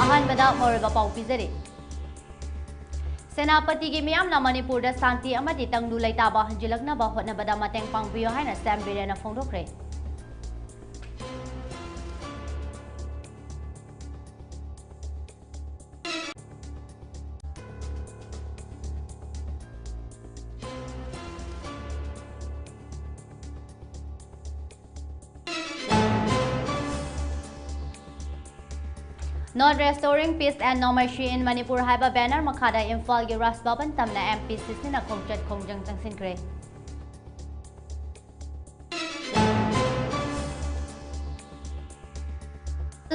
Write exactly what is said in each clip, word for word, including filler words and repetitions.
ꯑꯍꯥꯟꯕꯗ ꯃꯔꯨꯑꯣꯏꯕ ꯄꯥꯎ ꯄꯤꯖꯔꯤ꯫ ꯁꯦꯅꯥꯄꯇꯤꯒꯤ ꯃꯤꯌꯥꯝꯅ ꯃꯅꯤꯄꯨꯔꯗ ꯁꯥꯟꯇꯤ ꯑꯃꯗꯤ ꯇꯪꯗꯨ ꯂꯩꯇꯥꯕ ꯍꯟꯖꯤꯜꯂꯛꯅꯕ ꯍꯣꯠꯅꯕꯗ ꯃꯇꯦꯡ ꯄꯥꯡꯕꯤꯌꯨ ꯍꯥꯏꯅ ꯁ꯭ꯌꯥꯝ ꯕꯤꯔꯦꯟꯅ ꯐꯣꯡꯗꯣꯛꯈ꯭ꯔꯦ꯫ Not Restoring Peace and Normalcy in Manipur ꯍꯥꯏꯕ ꯕꯦꯅꯔ ꯃꯈꯥꯗ ꯏꯝꯐꯥꯜꯒꯤ ꯔꯥꯖ ꯚꯕꯟ ꯇꯝꯅ ꯑꯦꯝ ꯄꯤ ꯁꯤꯁꯤꯅ ꯈꯣꯡꯆꯠ ꯈꯣꯡꯖꯪ ꯆꯪꯁꯤꯟꯈ꯭ꯔꯦ꯫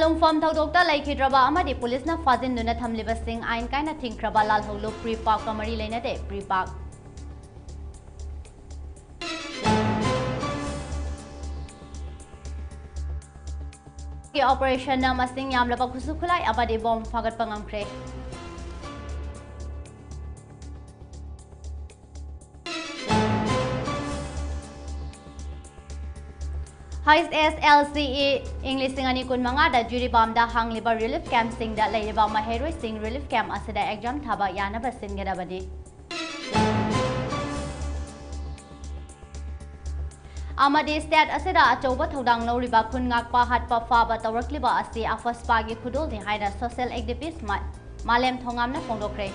ꯂꯨꯡꯐꯝ ꯊꯧꯗꯣꯛꯇ ꯂꯩꯈꯤꯗ꯭ꯔꯕ ꯑꯃꯗꯤ ꯄꯨꯂꯤꯁꯅ ꯐꯥꯖꯤꯟꯗꯨꯅ ꯊꯝꯂꯤꯕꯁꯤꯡ ꯑꯥꯏꯟ ꯀꯥꯏꯅ ꯊꯤꯡꯈ꯭ꯔꯕ ꯂꯥꯜꯍꯧꯂꯨꯞ ꯄ꯭ꯔꯤ ꯄꯥꯛꯀ ꯃꯔꯤ ꯂꯩꯅꯗꯦ꯫ ꯄ꯭ꯔꯤ ꯄꯥꯛ ꯒꯤ ꯑꯣꯄꯔꯦꯁꯟꯅ ꯃꯁꯤꯡ ꯌꯥꯝꯂꯕ ꯈꯨꯠꯁꯨ ꯈꯨꯠꯂꯥꯏ ꯑꯃꯗꯤ ꯕꯣꯝ ꯐꯥꯒꯠꯄ ꯉꯝꯈ꯭ꯔꯦ꯫ H S L C E ꯏꯪ ꯂꯤꯁꯤꯡ ꯑꯅꯤ ꯀꯨꯟꯃꯉꯥꯗ ꯖꯤꯔꯤꯕꯥꯝꯗ ꯍꯥꯡꯂꯤꯕ ꯔꯤꯂꯤꯐ ꯀꯦꯝꯞꯁꯤꯡꯗ ꯂꯩꯔꯤꯕ ꯃꯍꯩꯔꯣꯏꯁꯤꯡ ꯔꯤꯂꯤꯐ ꯀꯦꯝꯞ ꯑꯁꯤꯗ ꯑꯦꯛꯖꯥꯝ ꯊꯥꯕ ꯌꯥꯅꯕ ꯁꯤꯟꯒꯗꯕꯅꯤ꯫ ꯑꯃꯗꯤ ꯁ꯭ꯇꯦꯠ ꯑꯁꯤꯗ ꯑꯆꯧꯕ ꯊꯧꯗꯥꯡ ꯂꯧꯔꯤꯕ ꯈꯨꯟ ꯉꯥꯛꯄ, ꯍꯥꯠꯄ, ꯐꯥꯕ ꯇꯧꯔꯛꯂꯤꯕ ꯑꯁꯤ ꯑꯐꯁꯄꯥꯒꯤ ꯈꯨꯗꯣꯜꯅꯤ ꯍꯥꯏꯅ ꯁꯣꯁꯤꯌꯦꯜ ꯑꯦꯛꯇꯤꯚꯤꯁ ꯃꯥ-, ꯃꯥꯂꯦꯝ ꯊꯣꯉꯥꯝꯅ ꯐꯣꯡꯗꯣꯛꯈ꯭ꯔꯦ꯫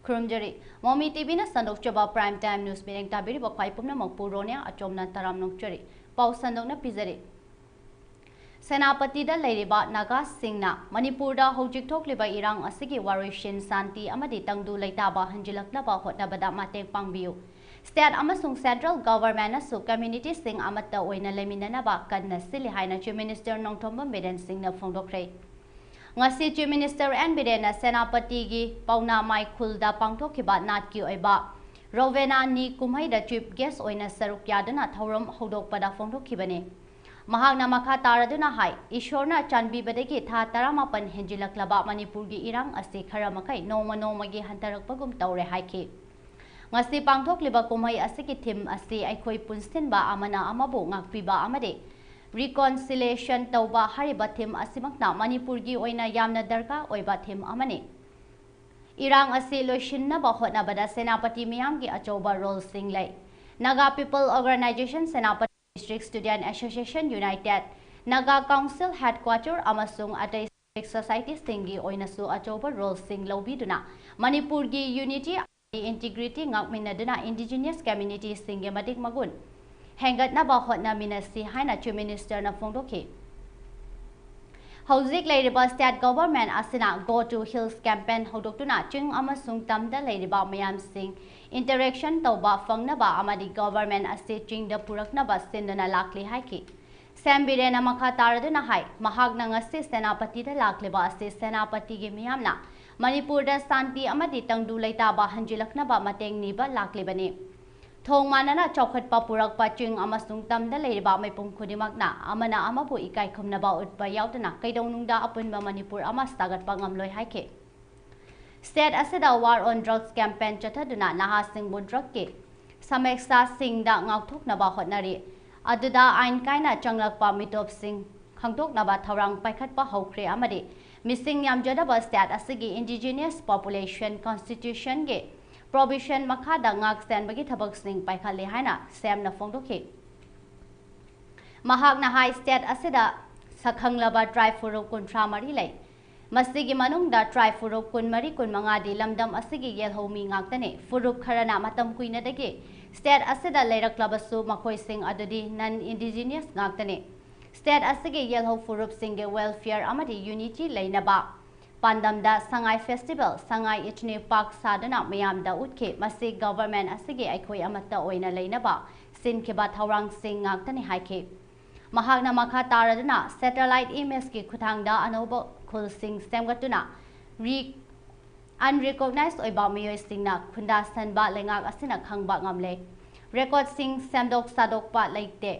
ꯈꯨꯔꯨꯝꯖꯔꯤ꯫ ꯃꯣꯃꯤ ꯇꯤꯚꯤꯅ ꯁꯟꯗꯣꯛꯆꯕ Prime Time News ꯃꯤꯠꯌꯦꯡ ꯇꯥꯕꯤꯔꯤꯕ ꯈ꯭ꯋꯥꯏ ꯄꯨꯝꯅꯃꯛꯄꯨ ꯔꯣꯅꯤꯌꯥ ꯑꯆꯣꯝꯅ ꯇꯔꯥꯝ ꯅꯣꯛꯆꯔꯤ꯫ ꯄꯥꯎ ꯁꯟꯗꯣꯛꯅ ꯄꯤꯖꯔꯤ꯫ ꯁꯦꯅꯥꯄꯇꯤꯗ ꯂꯩꯔꯤꯕ ꯅꯥꯒꯥꯁꯤꯡꯅ ꯃꯅꯤꯄꯨꯔꯗ ꯍꯧꯖꯤꯛ ꯊꯣꯛꯂꯤꯕ ꯏꯔꯥꯡ ꯑꯁꯤꯒꯤ ꯋꯥꯔꯣꯏꯁꯤꯟ, ꯁꯥꯟꯇꯤ ꯑꯃꯗꯤ ꯇꯪꯗꯨ ꯂꯩꯇꯥꯕ ꯍꯟꯖꯤꯜꯂꯛꯅꯕ ꯍꯣꯠꯅꯕꯗ ꯃꯇꯦꯡ ꯄꯥꯡꯕꯤꯌꯨ꯫ ꯁ꯭ꯇꯦꯠ ꯑꯃꯁꯨꯡ ꯁꯦꯟꯇ꯭ꯔꯦꯜ ꯒꯚꯔꯟꯃꯦꯟꯠꯅꯁꯨ ꯀꯝꯃ꯭ꯌꯨꯅꯤꯇꯤꯁꯤꯡ ꯑꯃꯠꯇ ꯑꯣꯏꯅ ꯂꯩꯃꯤꯟꯅꯅꯕ ꯀꯟꯅ ꯁꯤꯜꯂꯤ ꯍꯥꯏꯅ ꯆꯤꯐ ꯃꯤꯅꯤꯁꯇꯔ ꯅꯣꯡꯊꯣꯝꯕꯝ ꯕꯤꯔꯦꯟ ꯁꯤꯡꯅ ꯐꯣꯡꯗꯣꯛꯈ꯭ꯔꯦ꯫ ꯉꯁꯤ Chief Minister ꯑꯦꯟ ꯕꯤꯔꯦꯟꯅ ꯁꯦꯅꯥꯄꯇꯤꯒꯤ ꯄꯥꯎꯅꯥ ꯃꯥꯏꯈꯨꯜꯗ ꯄꯥꯡꯊꯣꯛꯈꯤꯕ ꯅꯥꯠꯀꯤ ꯑꯣꯏꯕ ꯔꯣꯕꯦꯅꯥ ꯅꯤ ꯀꯨꯝꯍꯩꯗ chief guest ꯑꯣꯏꯅ ꯁꯔꯨꯛ ꯌꯥꯗꯨꯅ ꯊꯧꯔꯝ ꯍꯧꯗꯣꯛꯄꯗ ꯐꯣꯡꯗꯣꯛꯈꯤꯕꯅꯤ꯫ ꯃꯍꯥꯛꯅ ꯃꯈꯥ ꯇꯥꯔꯗꯨꯅ ꯍꯥꯏ, ꯏꯁꯣꯔꯅ ꯆꯥꯟꯕꯤꯕꯗꯒꯤ ꯊꯥ ꯇꯔꯥꯃꯥꯄꯟ ꯍꯦꯟꯖꯤꯜꯂꯛꯂꯕ ꯃꯅꯤꯄꯨꯔꯒꯤ ꯏꯔꯥꯡ ꯑꯁꯤ ꯈꯔ ꯃꯈꯩ ꯅꯣꯡꯃ ꯅꯣꯡꯃꯒꯤ ꯍꯟꯊꯔꯛꯄꯒꯨꯝ ꯇꯧꯔꯦ ꯍꯥꯏꯈꯤ꯫ ꯉꯁꯤ ꯄꯥꯡꯊꯣꯛꯂꯤꯕ ꯀꯨꯝꯍꯩ ꯑꯁꯤꯒꯤ theme ꯑꯁꯤ ꯑꯩꯈꯣꯏ ꯄꯨꯟꯁꯤꯟꯕ, ꯑꯃꯅ ꯑꯃꯕꯨ ꯉꯥꯛꯄꯤꯕ ꯑꯃꯗꯤ reconciliation ꯇꯧꯕ ꯍꯥꯏꯔꯤꯕ theme ꯑꯁꯤꯃꯛꯅ ꯃꯅꯤꯄꯨꯔꯒꯤ ꯑꯣꯏꯅ ꯌꯥꯝꯅ ꯗꯔꯀꯥꯔ ꯑꯣꯏꯕ theme ꯑꯃꯅꯤ꯫ ꯏꯔꯥꯡ ꯑꯁꯤ ꯂꯣꯏꯁꯤꯟꯅꯕ ꯍꯣꯠꯅꯕꯗ ꯁꯦꯅꯥꯄꯇꯤ ꯃꯤꯌꯥꯝꯒꯤ ꯑꯆꯧꯕ roleꯁꯤꯡ ꯂꯩ꯫ Naga People Organisation Senapati District Student Association United, Naga Council Headquarter ꯑꯃꯁꯨꯡ ꯑꯇꯩ civic societyꯁꯤꯡꯒꯤ ꯑꯣꯏꯅꯁꯨ ꯑꯆꯧꯕ roleꯁꯤꯡ ꯂꯧꯕꯤꯗꯨꯅ ꯃꯅꯤꯄꯨꯔꯒꯤ unity ꯑꯃꯗꯤ integrity ꯉꯥꯛꯃꯤꯟꯅꯗꯨꯅ indigenous communityꯁꯤꯡꯒꯤ ꯃꯇꯤꯛ ꯃꯒꯨꯟ ꯍꯦꯟꯒꯠꯅꯕ ꯍꯣꯠꯅꯃꯤꯟꯅꯁꯤ ꯍꯥꯏꯅ Chief Ministerꯅ ꯐꯣꯡꯗꯣꯛꯈꯤ꯫ ꯍꯧꯖꯤꯛ ꯂꯩꯔꯤꯕ state government ꯑꯁꯤꯅ Go to Hills campaign ꯍꯧꯗꯣꯛꯇꯨꯅ ꯆꯤꯡ ꯑꯃꯁꯨꯡ ꯇꯝꯗ ꯂꯩꯔꯤꯕ ꯃꯌꯥꯝꯁꯤꯡ interaction ꯇꯧꯕ ꯐꯪꯅꯕ ꯑꯃꯗꯤ government ꯑꯁꯤ ꯆꯤꯡꯗ ꯄꯨꯔꯛꯅꯕ ꯁꯤꯟꯗꯨꯅ ꯂꯥꯛꯂꯤ ꯍꯥꯏꯈꯤ꯫ ꯁꯦꯝ ꯕꯤꯔꯦꯟꯅ ꯃꯈꯥ ꯇꯥꯔꯗꯨꯅ ꯍꯥꯏ, ꯃꯍꯥꯛꯅ ꯉꯁꯤ ꯁꯦꯅꯥꯄꯇꯤꯗ ꯂꯥꯛꯂꯤꯕ ꯑꯁꯤ ꯁꯦꯅꯥꯄꯇꯤꯒꯤ ꯃꯤꯌꯥꯝꯅ ꯃꯅꯤꯄꯨꯔꯗ ꯁꯥꯟꯇꯤ ꯑꯃꯗꯤ ꯇꯪꯗꯨ ꯂꯩꯇꯥꯕ ꯍꯟꯖꯤꯜꯂꯛꯅꯕ ꯃꯇꯦꯡ ꯅꯤꯕ ꯂꯥꯛꯂꯤꯕꯅꯤ꯫ ꯊꯣꯡ ꯃꯥꯟꯅꯅ ꯆꯥꯎꯈꯠꯄ ꯄꯨꯔꯛꯄ ꯆꯤꯡ ꯑꯃꯁꯨꯡ ꯇꯝꯗ ꯂꯩꯔꯤꯕ ꯃꯤꯄꯨꯝ ꯈꯨꯗꯤꯡꯃꯛꯅ ꯑꯃꯅ ꯑꯃꯕꯨ ꯏꯀꯥꯏ ꯈꯨꯝꯅꯕ ꯎꯠꯄ ꯌꯥꯎꯗꯅ ꯀꯩꯗꯧꯅꯨꯡꯗ ꯑꯄꯨꯟꯕ ꯃꯅꯤꯄꯨꯔ ꯑꯃ ꯁꯥꯒꯠꯄ ꯉꯝꯂꯣꯏ ꯍꯥꯏꯈꯤ꯫ State ꯑꯁꯤꯗ War on Drugs campaign ꯆꯠꯊꯗꯨꯅ ꯅꯍꯥꯁꯤꯡꯕꯨ drugꯀꯤ ꯁꯃꯁ꯭ꯌꯥꯁꯤꯡꯗ ꯉꯥꯛꯊꯣꯛꯅꯕ ꯍꯣꯠꯅꯔꯤ꯫ ꯑꯗꯨꯗ ꯑꯥꯏꯟ ꯀꯥꯏꯅ ꯆꯪꯂꯛꯄ ꯃꯤꯇꯣꯞꯁꯤꯡ ꯈꯪꯗꯣꯛꯅꯕ ꯊꯧꯔꯥꯡ ꯄꯥꯏꯈꯠꯄ ꯍꯧꯈ꯭ꯔꯦ ꯑꯃꯗꯤ ꯃꯤꯁꯤꯡ ꯌꯥꯝꯖꯗꯕ state ꯑꯁꯤꯒꯤ indigenous population constitutionꯒꯤ provision ꯃꯈꯥꯗ ꯉꯥꯛ ꯁꯦꯟꯕꯒꯤ ꯊꯕꯛꯁꯤꯡ ꯄꯥꯏꯈꯠꯂꯤ ꯍꯥꯏꯅ ꯁꯦꯝꯅ ꯐꯣꯡꯗꯣꯛꯈꯤ꯫ ꯃꯍꯥꯛꯅ ꯍꯥꯏ, state ꯑꯁꯤꯗ ꯁꯛꯈꯪꯂꯕ tribe ꯐꯨꯔꯨꯞ ꯀꯨꯟꯊ꯭ꯔꯥ ꯃꯔꯤ ꯂꯩ꯫ ꯃꯁꯤꯒꯤ ꯃꯅꯨꯡꯗ tribe ꯐꯨꯔꯨꯞ ꯀꯨꯟꯃꯔꯤ, ꯀꯨꯟꯃꯉꯥꯗꯤ ꯂꯝꯗꯝ ꯑꯁꯤꯒꯤ ꯌꯦꯜꯍꯧꯃꯤ ꯉꯥꯛꯇꯅꯤ꯫ ꯐꯨꯔꯨꯞ ꯈꯔꯅ ꯃꯇꯝ ꯀꯨꯏꯅꯗꯒꯤ state ꯑꯁꯤꯗ ꯂꯩꯔꯛꯂꯕꯁꯨ ꯃꯈꯣꯏꯁꯤꯡ ꯑꯗꯨꯗꯤ non indigenous ꯉꯥꯛꯇꯅꯤ꯫ State ꯑꯁꯤꯒꯤ ꯌꯦꯜꯍꯧ ꯐꯨꯔꯨꯞꯁꯤꯡꯒꯤ welfare ꯑꯃꯗꯤ unity ꯂꯩꯅꯕ ꯄꯥꯟꯗꯝꯗ ꯁꯉꯥꯏ festival, ꯁꯉꯥꯏ ethnic park ꯁꯥꯗꯨꯅ ꯃꯤꯌꯥꯝꯗ ꯎꯠꯈꯤ꯫ ꯃꯁꯤ government ꯑꯁꯤꯒꯤ ꯑꯩꯈꯣꯏ ꯑꯃꯠꯇ ꯑꯣꯏꯅ ꯂꯩꯅꯕ ꯁꯤꯟꯈꯤꯕ ꯊꯧꯔꯥꯡꯁꯤꯡ ꯉꯥꯛꯇꯅꯤ ꯍꯥꯏꯈꯤ꯫ ꯃꯍꯥꯛꯅ ꯃꯈꯥ ꯇꯥꯔꯗꯨꯅ satellite image ꯀꯤ ꯈꯨꯠꯊꯥꯡꯗ ꯑꯅꯧꯕ ꯈꯨꯜꯁꯤꯡ ꯁꯦꯝꯒꯠꯇꯨꯅ ꯔꯤ-, unrecognized ꯑꯣꯏꯕ ꯃꯤꯑꯣꯏꯁꯤꯡꯅ ꯈꯨꯟꯗꯥꯁꯟꯕ ꯂꯩꯉꯥꯛ ꯑꯁꯤꯅ ꯈꯪꯕ ꯉꯝꯂꯦ꯫ Record ꯁꯤꯡ ꯁꯦꯝꯗꯣꯛ ꯁꯥꯗꯣꯛꯄ ꯂꯩꯇꯦ꯫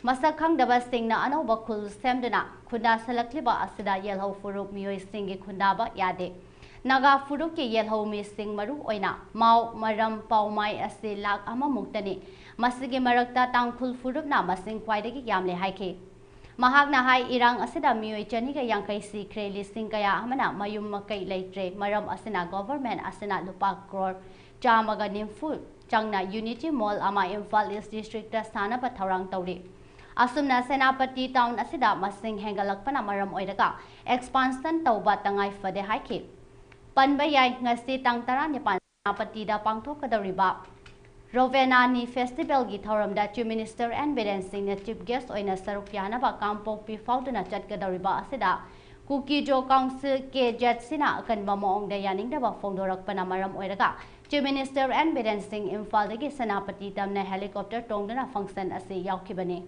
ꯃꯁꯛ ꯈꯪꯗꯕꯁꯤꯡꯅ ꯑꯅꯧꯕ ꯈꯨꯜ ꯁꯦꯝꯗꯨꯅ ꯈꯨꯟꯗꯥꯁꯜꯂꯛꯂꯤꯕ ꯑꯁꯤꯗ ꯌꯦꯜꯍꯧ ꯐꯨꯔꯨꯞ ꯃꯤꯑꯣꯏꯁꯤꯡꯒꯤ ꯈꯨꯟꯗꯥꯕ ꯌꯥꯗꯦ꯫ ꯅꯥꯒꯥ ꯐꯨꯔꯨꯞꯀꯤ ꯌꯦꯜꯍꯧ ꯃꯤꯁꯤꯡ, ꯃꯔꯨ ꯑꯣꯏꯅ ꯃꯥꯎ, ꯃꯔꯝ, ꯄꯥꯎꯃꯥꯏ ꯑꯁꯤ ꯂꯥꯈ ꯑꯃꯃꯨꯛꯇꯅꯤ꯫ ꯃꯁꯤꯒꯤ ꯃꯔꯛꯇ ꯇꯥꯡꯈꯨꯜ ꯐꯨꯔꯨꯞꯅ ꯃꯁꯤꯡ ꯈ꯭ꯋꯥꯏꯗꯒꯤ ꯌꯥꯝꯂꯦ ꯍꯥꯏꯈꯤ꯫ ꯃꯍꯥꯛꯅ ꯍꯥꯏ, ꯏꯔꯥꯡ ꯑꯁꯤꯗ ꯃꯤꯑꯣꯏ ꯆꯅꯤꯒ ꯌꯥꯡꯈꯩ ꯁꯤꯈ꯭ꯔꯦ, ꯂꯤꯁꯤꯡ ꯀꯌꯥ ꯑꯃꯅ ꯃꯌꯨꯝ ꯃꯀꯩ ꯂꯩꯇ꯭ꯔꯦ꯫ ꯃꯔꯝ ꯑꯁꯤꯅ government ꯑꯁꯤꯅ ꯂꯨꯄꯥ ꯀ꯭ꯔꯣꯔ ꯆꯥꯝꯃꯒ ꯅꯤꯐꯨ ꯆꯪꯅ Unity Mall ꯑꯃ ꯏꯝꯐꯥꯜ East District ꯇ ꯁꯥꯅꯕ ꯊꯧꯔꯥꯡ ꯇꯧꯔꯤ꯫ ꯑꯁꯨꯝꯅ ꯁꯦꯅꯥꯄꯇꯤ town ꯑꯁꯤꯗ ꯃꯁꯤꯡ ꯍꯦꯟꯒꯠꯂꯛꯄꯅ ꯃꯔꯝ ꯑꯣꯏꯔꯒ expansion ꯇꯧꯕ ꯇꯉꯥꯏ ꯐꯗꯦ ꯍꯥꯏꯈꯤ꯫ ꯄꯟꯕ ꯌꯥꯏ, ꯉꯁꯤ ꯇꯥꯡ ꯇꯔꯥꯅꯤꯄꯥꯟ ꯁꯦꯅꯥꯄꯇꯤꯗ ꯄꯥꯡꯊꯣꯛꯀꯗꯧꯔꯤꯕ ꯔꯣꯚꯦꯅꯥꯅꯤ festival ꯒꯤ ꯊꯧꯔꯝꯗ Chief Minister N ꯕꯤꯔꯦꯟ ꯁꯤꯡꯅ chief guest ꯑꯣꯏꯅ ꯁꯔꯨꯛ ꯌꯥꯅꯕ ꯀꯥꯡꯄꯣꯛꯄꯤ ꯐꯥꯎꯗꯨꯅ ꯆꯠꯀꯗꯧꯔꯤꯕ ꯑꯁꯤꯗ ꯀꯨꯀꯤꯖꯣ Council, ꯀꯦ ꯖꯦꯠ ꯁꯤꯅ ꯑꯀꯟꯕ ꯃꯑꯣꯡꯗ ꯌꯥꯅꯤꯡꯗꯕ ꯐꯣꯡꯗꯣꯔꯛꯄꯅ ꯃꯔꯝ ꯑꯣꯏꯔꯒ Chief Minister N ꯕꯤꯔꯦꯟ ꯁꯤꯡ ꯏꯝꯐꯥꯜꯗꯒꯤ ꯁꯦꯅꯥꯄꯇꯤ ꯇꯝꯅ helicopter ꯇꯣꯡꯗꯨꯅ function ꯑꯁꯤ ꯌꯥꯎꯈꯤꯕꯅꯤ꯫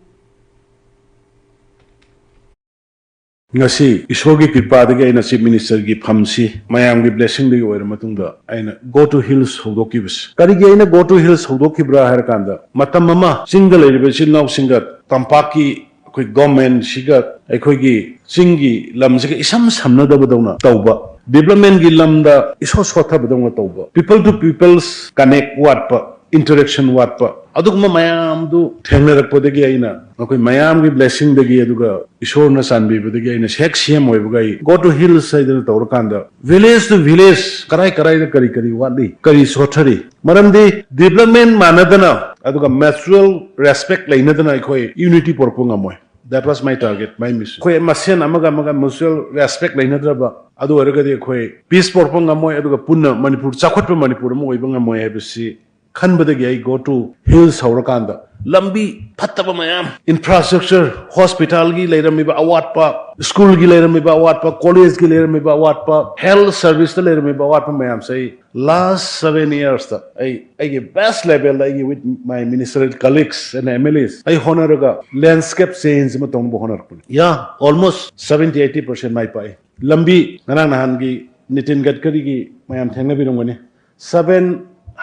ꯉꯁꯤ ꯏꯁꯣꯔꯒꯤ ꯀ꯭ꯔꯤꯄꯥꯗꯒꯤ ꯑꯩꯅ Chief Minister ꯒꯤ ꯐꯝꯁꯤ ꯃꯌꯥꯝꯒꯤ blessing ꯗꯒꯤ ꯑꯣꯏꯔ ꯃꯇꯨꯡꯗ ꯑꯩꯅ Go to Hills ꯍꯧꯗꯣꯛꯈꯤꯕꯁꯤ꯫ ꯀꯔꯤꯒꯤ ꯑꯩꯅ Go to Hills ꯍꯧꯗꯣꯛꯈꯤꯕ꯭ꯔꯥ ꯍꯥꯏꯔ ꯀꯥꯟꯗ, ꯃꯇꯝ ꯑꯃ ꯆꯤꯡꯗ ꯂꯩꯔꯤꯕ ꯏꯆꯤꯜ ꯏꯅꯥꯎꯁꯤꯡꯒ ꯇꯝꯄꯥꯛꯀꯤ ꯑꯩꯈꯣꯏ government ꯁꯤꯒ ꯑꯩꯈꯣꯏꯒꯤ ꯆꯤꯡꯒꯤ ꯂꯝꯁꯤꯒ ꯏꯁꯝ ꯁꯝꯅꯗꯕꯗꯧꯅ ꯇꯧꯕ, development ꯀꯤ ꯂꯝꯗ ꯏꯁꯣꯠ ꯁꯣꯠꯊꯕꯗꯧꯅ ꯇꯧꯕ, people to peoples connect ꯋꯥꯠꯄ, interaction ꯋꯥꯠꯄ, ꯑꯗꯨꯒꯨꯝꯕ ꯃꯌꯥꯝꯗꯨ ꯊꯦꯡꯅꯔꯛꯄꯗꯒꯤ ꯑꯩꯅ ꯃꯈꯣꯏ ꯃꯌꯥꯝꯒꯤ blessing ꯗꯒꯤ ꯑꯗꯨꯒ ꯏꯁꯣꯔꯅ ꯆꯥꯟꯕꯤꯕꯗꯒꯤ ꯑꯩꯅ ꯍꯦꯛ C M ꯑꯣꯏꯕꯒ ꯑꯩ Go to Hills ꯍꯥꯏꯗꯅ ꯇꯧꯔꯀꯥꯟꯗ village to village ꯀꯔꯥꯏ ꯀꯔꯥꯏꯗ ꯀꯔꯤ ꯀꯔꯤ ꯋꯥꯠꯂꯤ, ꯀꯔꯤ ꯁꯣꯠꯊꯔꯤ, ꯃꯔꯝꯗꯤ development ꯃꯥꯟꯅꯗꯅ ꯑꯗꯨꯒ mutual respect ꯂꯩꯅꯗꯅ ꯑꯩꯈꯣꯏ unity ꯄꯨꯔꯛꯄ ꯉꯝꯃꯣꯏ꯫ That was my target, my mission. ꯑꯩꯈꯣꯏ ꯃꯁꯦꯟ ꯑꯃꯒ ꯑꯃꯒ mutual respect ꯂꯩꯅꯗ꯭ꯔꯕ ꯑꯗꯨ ꯑꯣꯏꯔꯒꯗꯤ ꯑꯩꯈꯣꯏ peace ꯄꯨꯔꯛꯄ ꯉꯝꯃꯣꯏ, ꯑꯗꯨꯒ ꯄꯨꯟꯅ ꯃꯅꯤꯄꯨꯔ ꯆꯥꯎꯈꯠꯄ ꯃꯅꯤꯄꯨꯔ ꯑꯃ ꯑꯣꯏꯕ ꯉꯝꯃꯣꯏ ꯍꯥꯏꯕꯁꯤ ꯈꯟꯕꯗꯒꯤ ꯑꯩ go to hills ꯍꯧꯔꯀꯥꯟꯗ ꯂꯝꯕꯤ ꯐꯠꯇꯕ ꯃꯌꯥꯝ, infrastructure, hospitalꯒꯤ ꯂꯩꯔꯝꯃꯤꯕ ꯑꯋꯥꯠꯄ, schoolꯒꯤ ꯂꯩꯔꯝꯃꯤꯕ ꯑꯋꯥꯠꯄ, collegeꯀꯤ ꯂꯩꯔꯝꯃꯤꯕ ꯑꯋꯥꯠꯄ, health serviceꯇ ꯂꯩꯔꯝꯃꯤꯕ ꯑꯋꯥꯠꯄ ꯃꯌꯥꯝꯁꯦ ꯑꯩ last seven yearsꯇ ꯑꯩ ꯑꯩꯒꯤ best levelꯗ ꯑꯩꯒꯤ with my ministerial colleagues and MLAs ꯑꯩ ꯍꯣꯠꯅꯔꯒ landscape change ꯑꯃ ꯇꯧꯅꯕ ꯍꯣꯠꯅꯔꯛꯄꯅꯤ꯫ Yeah, almost seventy eighty percent ꯃꯥꯏ ꯄꯥꯛꯏ꯫ ꯂꯝꯕꯤ ꯉꯔꯥꯡ ꯅꯍꯥꯟꯒꯤ ꯅꯤꯇꯤꯟ ꯒꯗꯀꯔꯤꯒꯤ ꯃꯌꯥꯝ ꯊꯦꯡꯅꯕꯤꯔꯝꯒꯅꯤ꯫ Seven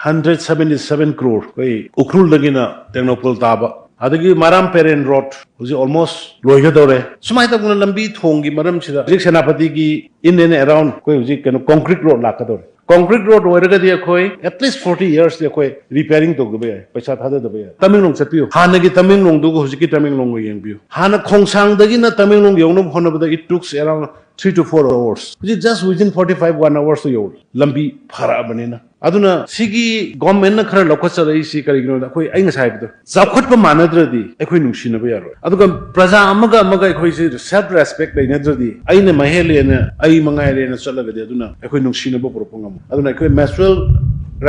hundred seventy seven crore ꯑꯩꯈꯣꯏ ꯎꯈ꯭ꯔꯨꯜꯗꯒꯤꯅ ꯇꯦꯡꯅꯧꯄꯜ ꯇꯥꯕ꯫ ꯑꯗꯒꯤ ꯃꯔꯥꯝ ꯄꯦꯔꯦꯟ road ꯍꯧꯖꯤꯛ almost ꯂꯣꯏꯒꯗꯧꯔꯦ꯫ ꯁꯨꯃꯥꯏꯅ ꯇꯧꯗꯅ ꯂꯝꯕꯤ ꯊꯣꯡꯒꯤ ꯃꯔꯝꯁꯤꯗ ꯍꯧꯖꯤꯛ ꯁꯦꯅꯥꯄꯇꯤꯒꯤ in and around ꯑꯩꯈꯣꯏ ꯍꯧꯖꯤꯛ ꯀꯩꯅꯣ concrete road ꯂꯥꯛꯀꯗꯧꯔꯦ꯫ Concrete road ꯑꯣꯏꯔꯒꯗꯤ ꯑꯩꯈꯣꯏ at least forty yearsꯇꯤ ꯑꯩꯈꯣꯏ repairing ꯇꯧꯗꯕ ꯌꯥꯏ, ꯄꯩꯁꯥ ꯊꯥꯗꯗꯕ ꯌꯥꯏ꯫ ꯇꯃꯦꯡꯂꯣꯡ ꯆꯠꯄꯤꯌꯨ, ꯍꯥꯟꯅꯒꯤ ꯇꯃꯦꯡꯂꯣꯡꯗꯨꯒ ꯍꯧꯖꯤꯛꯀꯤ ꯇꯃꯦꯡꯂꯣꯡꯒ ꯌꯦꯡꯕꯤꯌꯨ꯫ ꯍꯥꯟꯅ ꯈꯣꯡꯁꯥꯡꯗꯒꯤꯅ ꯇꯃꯦꯡꯂꯣꯡ ꯌꯧꯅꯕ ꯍꯣꯠꯅꯕꯗ it took around three to four hours꯫ ꯍꯧꯖꯤꯛ just within forty five, one hourꯗ ꯌꯧꯔꯦ, ꯂꯝꯕꯤ ꯐꯔꯛꯑꯕꯅꯤꯅ꯫ ꯑꯗꯨꯅ ꯁꯤꯒꯤ governmentꯅ ꯈꯔ ꯂꯧꯈꯠꯆꯔꯛꯏꯁꯤ ꯀꯔꯤꯒꯤꯅꯣꯗ, ꯑꯩꯈꯣꯏ, ꯑꯩ ꯉꯁꯥꯏ ꯍꯥꯏꯕꯗꯣ, ꯆꯥꯎꯈꯠꯄ ꯃꯥꯟꯅꯗ꯭ꯔꯗꯤ ꯑꯩꯈꯣꯏ ꯅꯨꯡꯁꯤꯅꯕ ꯌꯥꯔꯣꯏ꯫ ꯑꯗꯨꯒ ꯄ꯭ꯔꯖꯥ ꯑꯃꯒ ꯑꯃꯒ ꯑꯩꯈꯣꯏꯁꯤ self respect ꯂꯩꯅꯗ꯭ꯔꯗꯤ, ꯑꯩꯅ ꯃꯍꯦꯜꯂꯦꯅ ꯑꯩ ꯃꯉꯥꯏꯔꯦꯅ ꯆꯠꯂꯒꯗꯤ, ꯑꯗꯨꯅ ꯑꯩꯈꯣꯏ ꯅꯨꯡꯁꯤꯅꯕ ꯄꯨꯔꯛꯄ ꯉꯝꯃꯣꯏ꯫ ꯑꯗꯨꯅ ꯑꯩꯈꯣꯏ mutual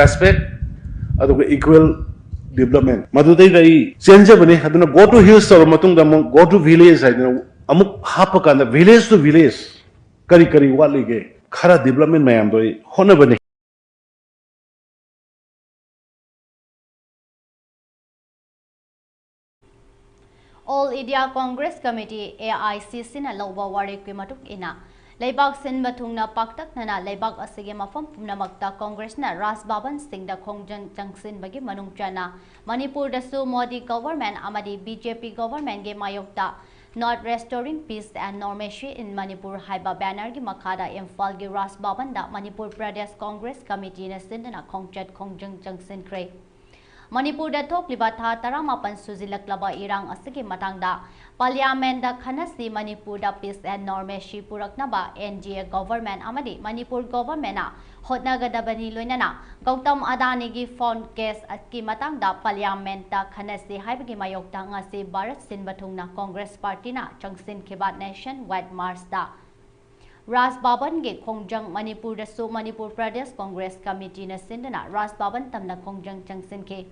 respect, ꯑꯗꯨꯒ equal development, ꯃꯗꯨꯗꯩꯗ ꯑꯩ ꯆꯦꯟꯖꯕꯅꯤ꯫ ꯑꯗꯨꯅ go to hills ꯇꯧꯔ ꯃꯇꯨꯡꯗ ꯑꯃꯨꯛ go to village ꯍꯥꯏꯗꯅ ꯑꯃꯨꯛ ꯍꯥꯞꯄ ꯀꯥꯟꯗ, village to village ꯀꯔꯤ ꯀꯔꯤ ꯋꯥꯠꯂꯤꯒꯦ, ꯈꯔ development ꯃꯌꯥꯝꯗꯣ ꯑꯩ ꯍꯣꯠꯅꯕꯅꯤ꯫ All India Congress Committee, AICCꯅ ꯂꯧꯕ ꯋꯥꯔꯦꯞꯀꯤ ꯃꯇꯨꯡ ꯏꯟꯅ, ꯂꯩꯕꯥꯛ ꯁꯤꯟꯕ ꯊꯨꯡꯅ ꯄꯥꯛꯇꯛꯅꯅ ꯂꯩꯕꯥꯛ ꯑꯁꯤꯒꯤ ꯃꯐꯝ ꯄꯨꯝꯅꯃꯛꯇ Congressꯅ ꯔꯥꯖ ꯚꯕꯟꯁꯤꯡꯗ ꯈꯣꯡꯖꯪ ꯆꯪꯁꯤꯟꯕꯒꯤ ꯃꯅꯨꯡ ꯆꯟꯅ ꯃꯅꯤꯄꯨꯔꯗꯁꯨ ꯃꯣꯗꯤ government ꯑꯃꯗꯤ BJP governmentꯒꯤ ꯃꯥꯌꯣꯛꯇ Not Restoring Peace and Normalcy in Manipur ꯍꯥꯏꯕ bannerꯒꯤ ꯃꯈꯥꯗ ꯏꯝꯐꯥꯜꯒꯤ ꯔꯥꯖ ꯚꯕꯟꯗ ꯃꯅꯤꯄꯨꯔ ꯄ꯭ꯔꯗꯦꯁ Congress Committeeꯅ ꯁꯤꯟꯗꯨꯅ ꯈꯣꯡꯆꯠ ꯈꯣꯡꯖꯪ ꯆꯪꯁꯤꯟꯈ꯭ꯔꯦ꯫ ꯃꯅꯤꯄꯨꯔꯗ ꯊꯣꯛꯂꯤꯕ ꯊꯥ ꯇꯔꯥꯃꯥꯄꯟ ꯁꯨꯖꯤꯜꯂꯛꯂꯕ ꯏꯔꯥꯡ ꯑꯁꯤꯒꯤ ꯃꯇꯥꯡꯗ Parliamentꯇ ꯈꯟꯅꯁꯤ, ꯃꯅꯤꯄꯨꯔꯗ peace and normalcy ꯄꯨꯔꯛꯅꯕ NDA government ꯑꯃꯗꯤ ꯃꯅꯤꯄꯨꯔ governmentꯅ ꯍꯣꯠꯅꯒꯗꯕꯅꯤ, ꯂꯣꯏꯅꯅ ꯒꯧꯇꯝ ꯑꯗꯥꯅꯤꯒꯤ phone caseꯀꯤ ꯃꯇꯥꯡꯗ Parliamentꯇ ꯈꯟꯅꯁꯤ ꯍꯥꯏꯕꯒꯤ ꯃꯥꯌꯣꯛꯇ ꯉꯁꯤ ꯚꯥꯔꯠ ꯁꯤꯟꯕ ꯊꯨꯡꯅ Congress partyꯅ ꯆꯪꯁꯤꯟꯈꯤꯕ nationwide marchꯇ ꯔꯥꯖ ꯚꯕꯟꯒꯤ ꯈꯣꯡꯖꯪ꯫ ꯃꯅꯤꯄꯨꯔꯗꯁꯨ ꯃꯅꯤꯄꯨꯔ ꯄ꯭ꯔꯗꯦꯁ ꯀꯣꯡꯒ꯭ꯔꯦꯁ ꯀꯃꯤꯇꯤꯅ ꯁꯤꯟꯗꯨꯅ ꯔꯥꯖ ꯚꯕꯟ ꯇꯝꯅ ꯈꯣꯡꯖꯪ ꯆꯪꯁꯤꯟꯈꯤ꯫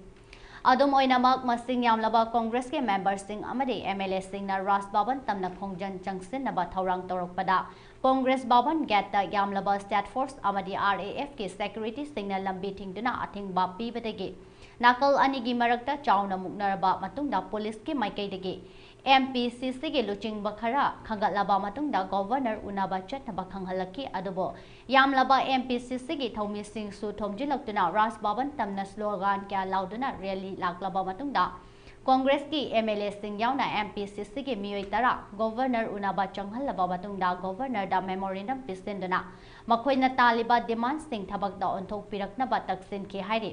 ꯑꯗꯨꯝ ꯑꯣꯏꯅꯃꯛ, ꯃꯁꯤꯡ ꯌꯥꯝꯂꯕ ꯀꯣꯡꯒ꯭ꯔꯦꯁꯀꯤ ꯃꯦꯝꯕꯔꯁꯤꯡ ꯑꯃꯗꯤ ꯑꯦꯝ ꯑꯦꯜ ꯑꯦꯁꯤꯡꯅ ꯔꯥꯖ ꯚꯕꯟ ꯇꯝꯅ ꯈꯣꯡꯖꯪ ꯆꯪꯁꯤꯟꯅꯕ ꯊꯧꯔꯥꯡ ꯇꯧꯔꯛꯄꯗ, ꯀꯣꯡꯒ꯭ꯔꯦꯁ ꯚꯕꯟ ꯒꯦꯠꯇ ꯌꯥꯝꯂꯕ ꯁ꯭ꯇꯦꯠ ꯐꯣꯔꯁ ꯑꯃꯗꯤ ꯑꯥꯔ ꯑꯦ ꯑꯦꯐꯀꯤ ꯁꯦꯀ꯭ꯌꯨꯔꯤꯇꯤꯁꯤꯡꯅ ꯂꯝꯕꯤ ꯊꯤꯡꯗꯨꯅ ꯑꯊꯤꯡꯕ ꯄꯤꯕꯗꯒꯤ ꯅꯥꯀꯜ ꯑꯅꯤꯒꯤ ꯃꯔꯛꯇ ꯆꯥꯎꯅ ꯃꯨꯛꯅꯔꯕ ꯃꯇꯨꯡꯗ, ꯄꯨꯂꯤꯁꯀꯤ ꯃꯥꯏꯀꯩꯗꯒꯤ ꯑꯦꯝ ꯄꯤ ꯁꯤ ꯁꯤꯒꯤ ꯂꯨꯆꯤꯡꯕ ꯈꯔ ꯈꯟꯒꯠꯂꯕ ꯃꯇꯨꯡꯗ ꯒꯣꯚꯔꯅꯔ ꯎꯅꯕ ꯆꯠꯅꯕ ꯈꯪꯍꯜꯂꯛꯈꯤ꯫ ꯑꯗꯨꯕꯨ ꯌꯥꯝꯂꯕ ꯑꯦꯝ ꯄꯤ ꯁꯤ ꯁꯤꯒꯤ ꯊꯧꯃꯤꯁꯤꯡꯁꯨ ꯊꯣꯝꯖꯤꯜꯂꯛꯇꯨꯅ ꯔꯥꯖ ꯚꯕꯟ ꯇꯝꯅ ꯁ꯭ꯂꯣꯒꯥꯟ ꯀꯌꯥ ꯂꯥꯎꯗꯨꯅ ꯔꯦꯂꯤ ꯂꯥꯛꯂꯕ ꯃꯇꯨꯡꯗ, ꯀꯣꯡꯒ꯭ꯔꯦꯁꯀꯤ ꯑꯦꯝ ꯑꯦꯜ ꯑꯦꯁꯤꯡ ꯌꯥꯎꯅ ꯑꯦꯝ ꯄꯤ ꯁꯤ ꯁꯤꯒꯤ ꯃꯤꯑꯣꯏ ꯇꯔꯥ ꯒꯣꯚꯔꯅꯔ ꯎꯅꯕ ꯆꯪꯍꯜꯂꯕ ꯃꯇꯨꯡꯗ, ꯒꯣꯚꯔꯅꯔꯗ ꯃꯦꯃꯣꯔꯦꯟꯗꯝ ꯄꯤꯁꯤꯟꯗꯨꯅ ꯃꯈꯣꯏꯅ ꯇꯥꯜꯂꯤꯕ ꯗꯤꯃꯥꯟꯁꯤꯡ ꯊꯕꯛꯇ ꯑꯣꯟꯊꯣꯛꯄꯤꯔꯛꯅꯕ ꯇꯛꯁꯤꯟꯈꯤ ꯍꯥꯏꯔꯤ꯫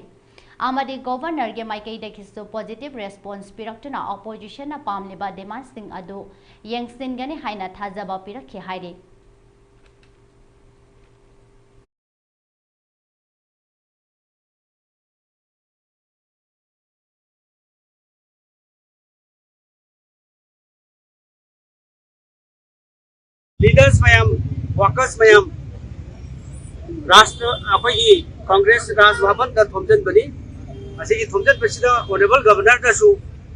ꯑꯃꯗꯤ ꯒꯣꯚꯔꯅꯔꯒꯤ ꯃꯥꯏꯀꯩꯗꯒꯤꯁꯨ ꯄꯣꯖꯤꯇꯤꯚ ꯔꯦꯁꯄꯣꯟꯁ ꯄꯤꯔꯛꯇꯨꯅ ꯑꯣꯄꯣꯖꯤꯁꯟꯅ ꯄꯥꯝꯂꯤꯕ ꯗꯤꯃꯥꯟꯁꯤꯡ ꯑꯗꯨ ꯌꯦꯡꯁꯤꯟꯒꯅꯤ ꯍꯥꯏꯅ ꯊꯥꯖꯕ ꯄꯤꯔꯛꯈꯤ ꯍꯥꯏꯔꯤ꯫ Leaders ꯃꯌꯥꯝ, workers ꯃꯌꯥꯝ, ꯔꯥꯁꯇ꯭ꯔ, ꯑꯩꯈꯣꯏꯒꯤ ꯀꯪꯒ꯭ꯔꯦꯁ ꯔꯥꯖ ꯚꯕꯟꯗ ꯊꯣꯝꯖꯤꯟꯕꯅꯤ꯫ ꯑꯁꯤꯒꯤ ꯊꯣꯝꯖꯤꯟꯕꯁꯤꯗ ꯑꯣꯅꯔꯦꯕꯜ ꯒꯚꯔꯅꯔꯗꯁꯨ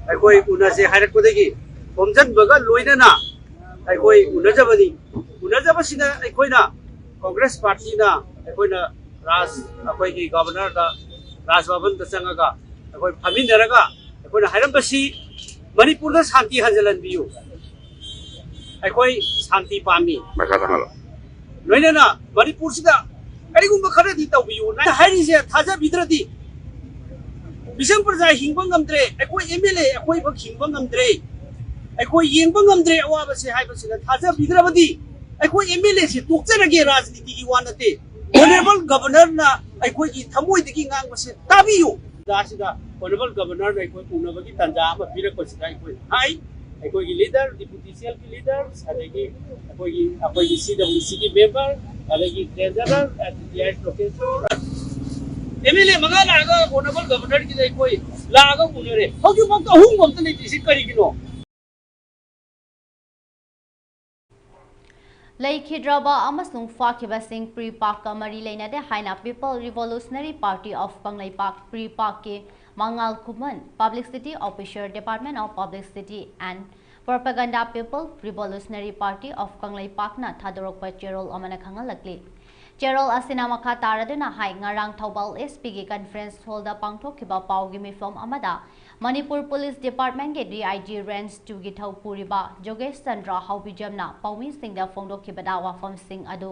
ꯑꯩꯈꯣꯏ ꯎꯅꯁꯦ ꯍꯥꯏꯔꯛꯄꯗꯒꯤ ꯊꯣꯝꯖꯤꯟꯕꯒ ꯂꯣꯏꯅꯅ ꯑꯩꯈꯣꯏ ꯎꯅꯖꯕꯅꯤ꯫ ꯎꯅꯖꯕꯁꯤꯗ ꯑꯩꯈꯣꯏꯅ, ꯀꯪꯒ꯭ꯔꯦꯁ ꯄꯥꯔꯇꯤꯅ, ꯑꯩꯈꯣꯏꯅ ꯔꯥꯖ, ꯑꯩꯈꯣꯏꯒꯤ ꯒꯚꯔꯅꯔꯗ, ꯔꯥꯖ ꯚꯕꯟꯗ ꯆꯪꯉꯒ ꯑꯩꯈꯣꯏ ꯐꯝꯃꯤꯟꯅꯔꯒ ꯑꯩꯈꯣꯏꯅ ꯍꯥꯏꯔꯝꯕꯁꯤ, ꯃꯅꯤꯄꯨꯔꯗ ꯁꯥꯟꯇꯤ ꯍꯟꯖꯤꯜꯍꯟꯕꯤꯌꯨ꯫ ꯑꯩꯈꯣꯏ ꯁꯥꯟꯇꯤ ꯄꯥꯝꯃꯤ꯫ ꯃꯈꯥ ꯇꯥꯍꯜꯂꯣ꯫ ꯂꯣꯏꯅꯅ ꯃꯅꯤꯄꯨꯔꯁꯤꯗ ꯀꯔꯤꯒꯨꯝꯕ ꯈꯔꯗꯤ ꯇꯧꯕꯤꯌꯨ꯫ ꯅꯪꯅ ꯍꯥꯏꯔꯤꯁꯦ ꯊꯥꯖꯕꯤꯗ꯭ꯔꯗꯤ ꯃꯤꯆꯝ ꯄ꯭ꯔꯖꯥ ꯍꯤꯡꯕ ꯉꯝꯗ꯭ꯔꯦ꯫ ꯑꯩꯈꯣꯏ ꯑꯦꯝ ꯑꯦꯜ ꯑꯦ ꯑꯩꯈꯣꯏꯕꯛ ꯍꯤꯡꯕ ꯉꯝꯗ꯭ꯔꯦ꯫ ꯑꯩꯈꯣꯏ ꯌꯦꯡꯕ ꯉꯝꯗ꯭ꯔꯦ ꯑꯋꯥꯕꯁꯦ ꯍꯥꯏꯕꯁꯤꯅ ꯊꯥꯖꯕꯤꯗ꯭ꯔꯕꯗꯤ ꯑꯩꯈꯣꯏ ꯑꯦꯝ ꯑꯦꯜ ꯑꯦꯁꯤ ꯇꯣꯛꯆꯔꯒꯦ, ꯔꯥꯖꯅꯤꯇꯤꯒꯤ ꯋꯥ ꯅꯠꯇꯦ꯫ ꯑꯣꯅꯔꯦꯕꯜ ꯒꯚꯔꯅꯔꯅ ꯑꯩꯈꯣꯏꯒꯤ ꯊꯃꯣꯏꯗꯒꯤ ꯉꯥꯡꯕꯁꯦ ꯇꯥꯕꯤꯌꯨ꯫ ꯇꯥꯟꯖꯥꯁꯤꯗ ꯑꯣꯅꯔꯦꯕꯜ ꯒꯚꯔꯅꯔꯅ ꯑꯩꯈꯣꯏ ꯎꯅꯕꯒꯤ ꯇꯥꯟꯖꯥ ꯑꯃ ꯄꯤꯔꯛꯄꯁꯤꯗ ꯑꯩꯈꯣꯏ ꯍꯥꯏ, ꯑꯩꯈꯣꯏꯒꯤ ꯂꯤꯗꯔ, ꯗꯤꯄꯨꯇꯤ ꯁꯤ ꯑꯦꯜꯒꯤ ꯂꯤꯗꯔ, ꯑꯗꯒꯤ ꯑꯩꯈꯣꯏꯒꯤ, ꯑꯩꯈꯣꯏꯒꯤ ꯁꯤ ꯗꯕ꯭ꯂꯤꯎ ꯁꯤꯒꯤ ꯃꯦꯝꯕꯔ, ꯑꯗꯒꯤ treasurer, N T I local M L A ꯃꯉꯥ ꯂꯥꯛꯑꯒ ꯑꯣꯅꯔꯦꯕꯜ ꯒꯚꯔꯅꯔꯒꯤꯗ ꯑꯩꯈꯣꯏ ꯂꯥꯛꯑꯒ ꯎꯅꯔꯦ꯫ ꯍꯧꯖꯤꯛꯐꯥꯎꯗ ꯑꯍꯣꯡꯕ ꯑꯝꯇ ꯂꯩꯇ꯭ꯔꯤꯁꯤ ꯀꯔꯤꯒꯤꯅꯣ? ꯂꯩꯈꯤꯗ꯭ꯔꯕ ꯑꯃꯁꯨꯡ ꯐꯥꯈꯤꯕꯁꯤꯡ PREPAK ꯀ ꯃꯔꯤ ꯂꯩꯅꯗꯦ ꯍꯥꯏꯅ People Revolutionary Party of Kangleipak, PREPAK ꯀꯤ ꯃꯉꯥꯜ ꯈꯨꯃꯟ, Publicity Officer, Department of Publicity and Propaganda, People Revolutionary Party of ꯀꯪꯂꯩꯄꯥꯛꯅ ꯊꯥꯗꯣꯔꯛꯄ ꯆꯦꯔꯣꯜ ꯑꯃꯅ ꯈꯪꯍꯜꯂꯛꯂꯤ꯫ ꯆꯦꯔꯣꯜ ꯑꯁꯤꯅ ꯃꯈꯥ ꯇꯥꯔꯗꯨꯅ ꯍꯥꯏ, ꯉꯔꯥꯡ ꯊꯧꯕꯥꯜ S P ꯒꯤ conference hall ꯗ ꯄꯥꯡꯊꯣꯛꯈꯤꯕ ꯄꯥꯎꯒꯤ ꯃꯤꯐꯝ ꯑꯃꯗ ꯃꯅꯤꯄꯨꯔ Police Department ꯒꯤ D I G Range two ꯒꯤ ꯊꯧ ꯄꯨꯔꯤꯕ ꯖꯣꯒꯦꯁ ꯆꯟꯗ꯭ꯔ ꯍꯥꯎꯕꯤꯖꯝꯅ ꯄꯥꯎꯃꯤꯁꯤꯡꯗ ꯐꯣꯡꯗꯣꯛꯈꯤꯕꯗ ꯋꯥꯐꯝꯁꯤꯡ ꯑꯗꯨ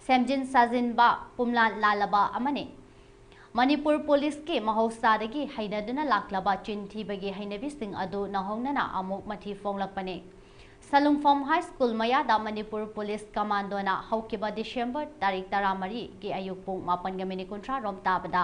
ꯁꯦꯝꯖꯤꯟ ꯁꯥꯖꯤꯟꯕ ꯄꯨꯝꯂꯥꯟ ꯂꯥꯜꯂꯕ ꯑꯃꯅꯤ꯫ ꯃꯅꯤꯄꯨꯔ ꯄꯨꯂꯤꯁꯀꯤ ꯃꯍꯧꯁꯥꯗꯒꯤ ꯍꯩꯅꯗꯨꯅ ꯂꯥꯛꯂꯕ ꯆꯤꯟ ꯊꯤꯕꯒꯤ ꯍꯩꯅꯕꯤꯁꯤꯡ ꯑꯗꯨ ꯅꯧꯍꯧꯅꯅ ꯑꯃꯨꯛ ꯃꯊꯤ ꯐꯣꯡꯂꯛꯄꯅꯤ꯫ ꯁꯂꯨꯡꯐꯝ High School ꯃꯌꯥꯗ ꯃꯅꯤꯄꯨꯔ ꯄꯨꯂꯤꯁ ꯀꯃꯥꯟꯗꯣꯅ ꯍꯧꯈꯤꯕ December ꯇꯥꯔꯤꯛ ꯇꯔꯥꯃꯔꯤꯒꯤ ꯑꯌꯨꯛ ꯄꯨꯡ ꯃꯥꯄꯟꯒ ꯃꯤꯅꯤꯠ ꯀꯨꯟꯊ꯭ꯔꯥ ꯔꯣꯝ ꯇꯥꯕꯗ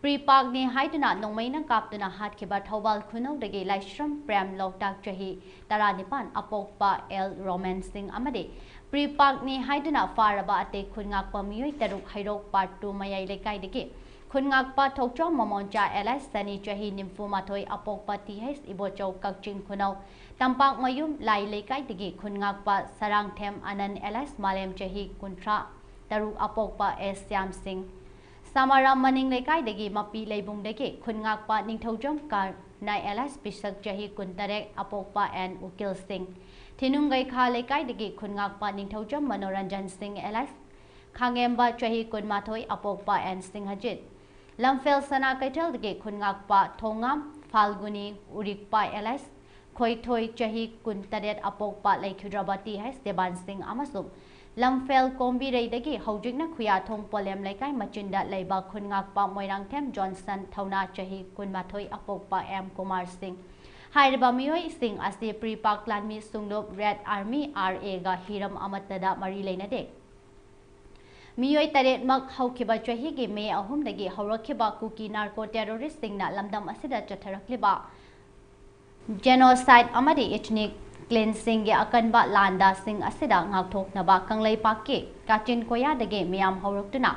PREPAK ꯅꯤ ꯍꯥꯏꯗꯨꯅ ꯅꯣꯡꯃꯩꯅ ꯀꯥꯞꯇꯨꯅ ꯍꯥꯠꯈꯤꯕ ꯊꯧꯕꯥꯜ ꯈꯨꯅꯧꯗꯒꯤ ꯂꯥꯏꯁ꯭ꯔꯝ ꯄ꯭ꯔꯦꯝ ꯂꯣꯛꯇꯥꯛ ꯆꯍꯤ ꯇꯔꯥꯅꯤꯄꯥꯟ, ꯑꯄꯣꯛꯄ ꯑꯦꯜ ꯔꯣꯃꯦꯟ ꯁꯤꯡ ꯑꯃꯗꯤ PREPAK ꯅꯤ ꯍꯥꯏꯗꯨꯅ ꯐꯥꯔꯕ ꯑꯇꯩ ꯈꯨꯟꯉꯥꯛꯄ ꯃꯤꯑꯣꯏ ꯇꯔꯨꯛ ꯍꯩꯔꯣꯛ Part two ꯃꯌꯥꯏ ꯂꯩꯀꯥꯏꯗꯒꯤ ꯈꯨꯟꯉꯥꯛꯄ ꯊꯣꯛꯆꯣꯝ ꯃꯃꯣꯟꯆꯥ alias ꯁꯅꯤ ꯆꯍꯤ ꯅꯤꯐꯨ ꯃꯥꯊꯣꯏ, ꯑꯄꯣꯛꯄ T H ꯏꯕꯣꯆꯧ ꯀꯛꯆꯤꯡ ꯈꯨꯅꯧ ꯇꯝꯄꯥꯛꯃꯌꯨꯝ ꯂꯥꯏ ꯂꯩꯀꯥꯏꯗꯒꯤ ꯈꯨꯟꯉꯥꯛꯄ ꯁꯔꯥꯡꯊꯦꯝ ꯑꯅꯟ alias ꯃꯥꯂꯦꯝ ꯆꯍꯤ ꯀꯨꯟꯊ꯭ꯔꯥ ꯇꯔꯨꯛ, ꯑꯄꯣꯛꯄ ꯑꯦꯁ ꯁ꯭ꯌꯥꯝ ꯁꯤꯡ ꯁꯥꯃꯥꯔꯥꯝ ꯃꯅꯤꯡ ꯂꯩꯀꯥꯏꯗꯒꯤ ꯃꯄꯤ ꯂꯩꯕꯨꯡꯗꯒꯤ ꯈꯨꯟꯉꯥꯛꯄ ꯅꯤꯡꯊꯧꯖꯝ ꯀꯔꯅꯥꯏ alias ꯄꯤꯁꯛ ꯆꯍꯤ ꯀꯨꯟꯇꯔꯦꯠ, ꯑꯄꯣꯛꯄ ꯑꯦꯟ ꯎꯀꯤꯜ ꯁꯤꯡ ꯊꯤꯅꯨꯡꯒꯩꯈꯥ ꯂꯩꯀꯥꯏꯗꯒꯤ ꯈꯨꯟꯉꯥꯛꯄ ꯅꯤꯡꯊꯧꯖꯝ ꯃꯅꯣꯔꯟꯖꯟ ꯁꯤꯡ alias ꯈꯥꯡꯉꯦꯝꯕ ꯆꯍꯤ ꯀꯨꯟꯃꯥꯊꯣꯏ, ꯑꯄꯣꯛꯄ ꯑꯦꯟ ꯁꯤꯡꯍꯖꯤꯠ ꯂꯝꯐꯦꯜ ꯁꯅꯥ ꯀꯩꯊꯦꯜꯗꯒꯤ ꯈꯨꯟꯉꯥꯛꯄ ꯊꯣꯡꯉꯥꯝ ꯐꯥꯜꯒꯨꯅꯤ ꯎꯔꯤꯛꯄ alias ꯈꯣꯏꯊꯣꯏ ꯆꯍꯤ ꯀꯨꯟꯇꯔꯦꯠ, ꯑꯄꯣꯛꯄ ꯂꯩꯈꯤꯗ꯭ꯔꯕ T H ꯗꯦꯕꯥꯟ ꯁꯤꯡ ꯑꯃꯁꯨꯡ ꯂꯝꯐꯦꯜ ꯀꯣꯝꯕꯤꯔꯩꯗꯒꯤ ꯍꯧꯖꯤꯛꯅ ꯈꯨꯌꯥꯊꯣꯡ ꯄꯣꯂꯦꯝ ꯂꯩꯀꯥꯏ ꯃꯆꯤꯟꯗ ꯂꯩꯕ ꯈꯨꯟꯉꯥꯛꯄ ꯃꯣꯏꯔꯥꯡꯊꯦꯝ ꯖꯣꯟꯁꯟ ꯊꯧꯅꯥ ꯆꯍꯤ ꯀꯨꯟꯃꯥꯊꯣꯏ, ꯑꯄꯣꯛꯄ ꯑꯦꯝ ꯀꯨꯃꯥꯔ ꯁꯤꯡ꯫ ꯍꯥꯏꯔꯤꯕ ꯃꯤꯑꯣꯏꯁꯤꯡ ꯑꯁꯤ PREPAK ꯂꯥꯟꯃꯤ ꯁꯨꯡꯂꯨꯞ Red Army R A ꯒ ꯍꯤꯔꯝ ꯑꯃꯠꯇꯗ ꯃꯔꯤ ꯂꯩꯅꯗꯦ꯫ ꯃꯤꯑꯣꯏ ꯇꯔꯦꯠꯃꯛ ꯍꯧꯈꯤꯕ ꯆꯍꯤꯒꯤ ꯃꯦ ꯑꯍꯨꯝꯗꯒꯤ ꯍꯧꯔꯛꯈꯤꯕ ꯀꯨꯀꯤ narco terrorist ꯁꯤꯡꯅ ꯂꯝꯗꯝ ꯑꯁꯤꯗ ꯆꯠꯊꯔꯛꯂꯤꯕ genocide ꯑꯃꯗꯤ ethnic cleansing ꯒꯤ ꯑꯀꯟꯕ ꯂꯥꯟꯗꯥꯁꯤꯡ ꯑꯁꯤꯗ ꯉꯥꯛꯊꯣꯛꯅꯕ ꯀꯪꯂꯩꯄꯥꯛꯀꯤ ꯀꯥꯆꯤꯟ ꯀꯣꯌꯥꯗꯒꯤ ꯃꯤꯌꯥꯝ ꯍꯧꯔꯛꯇꯨꯅ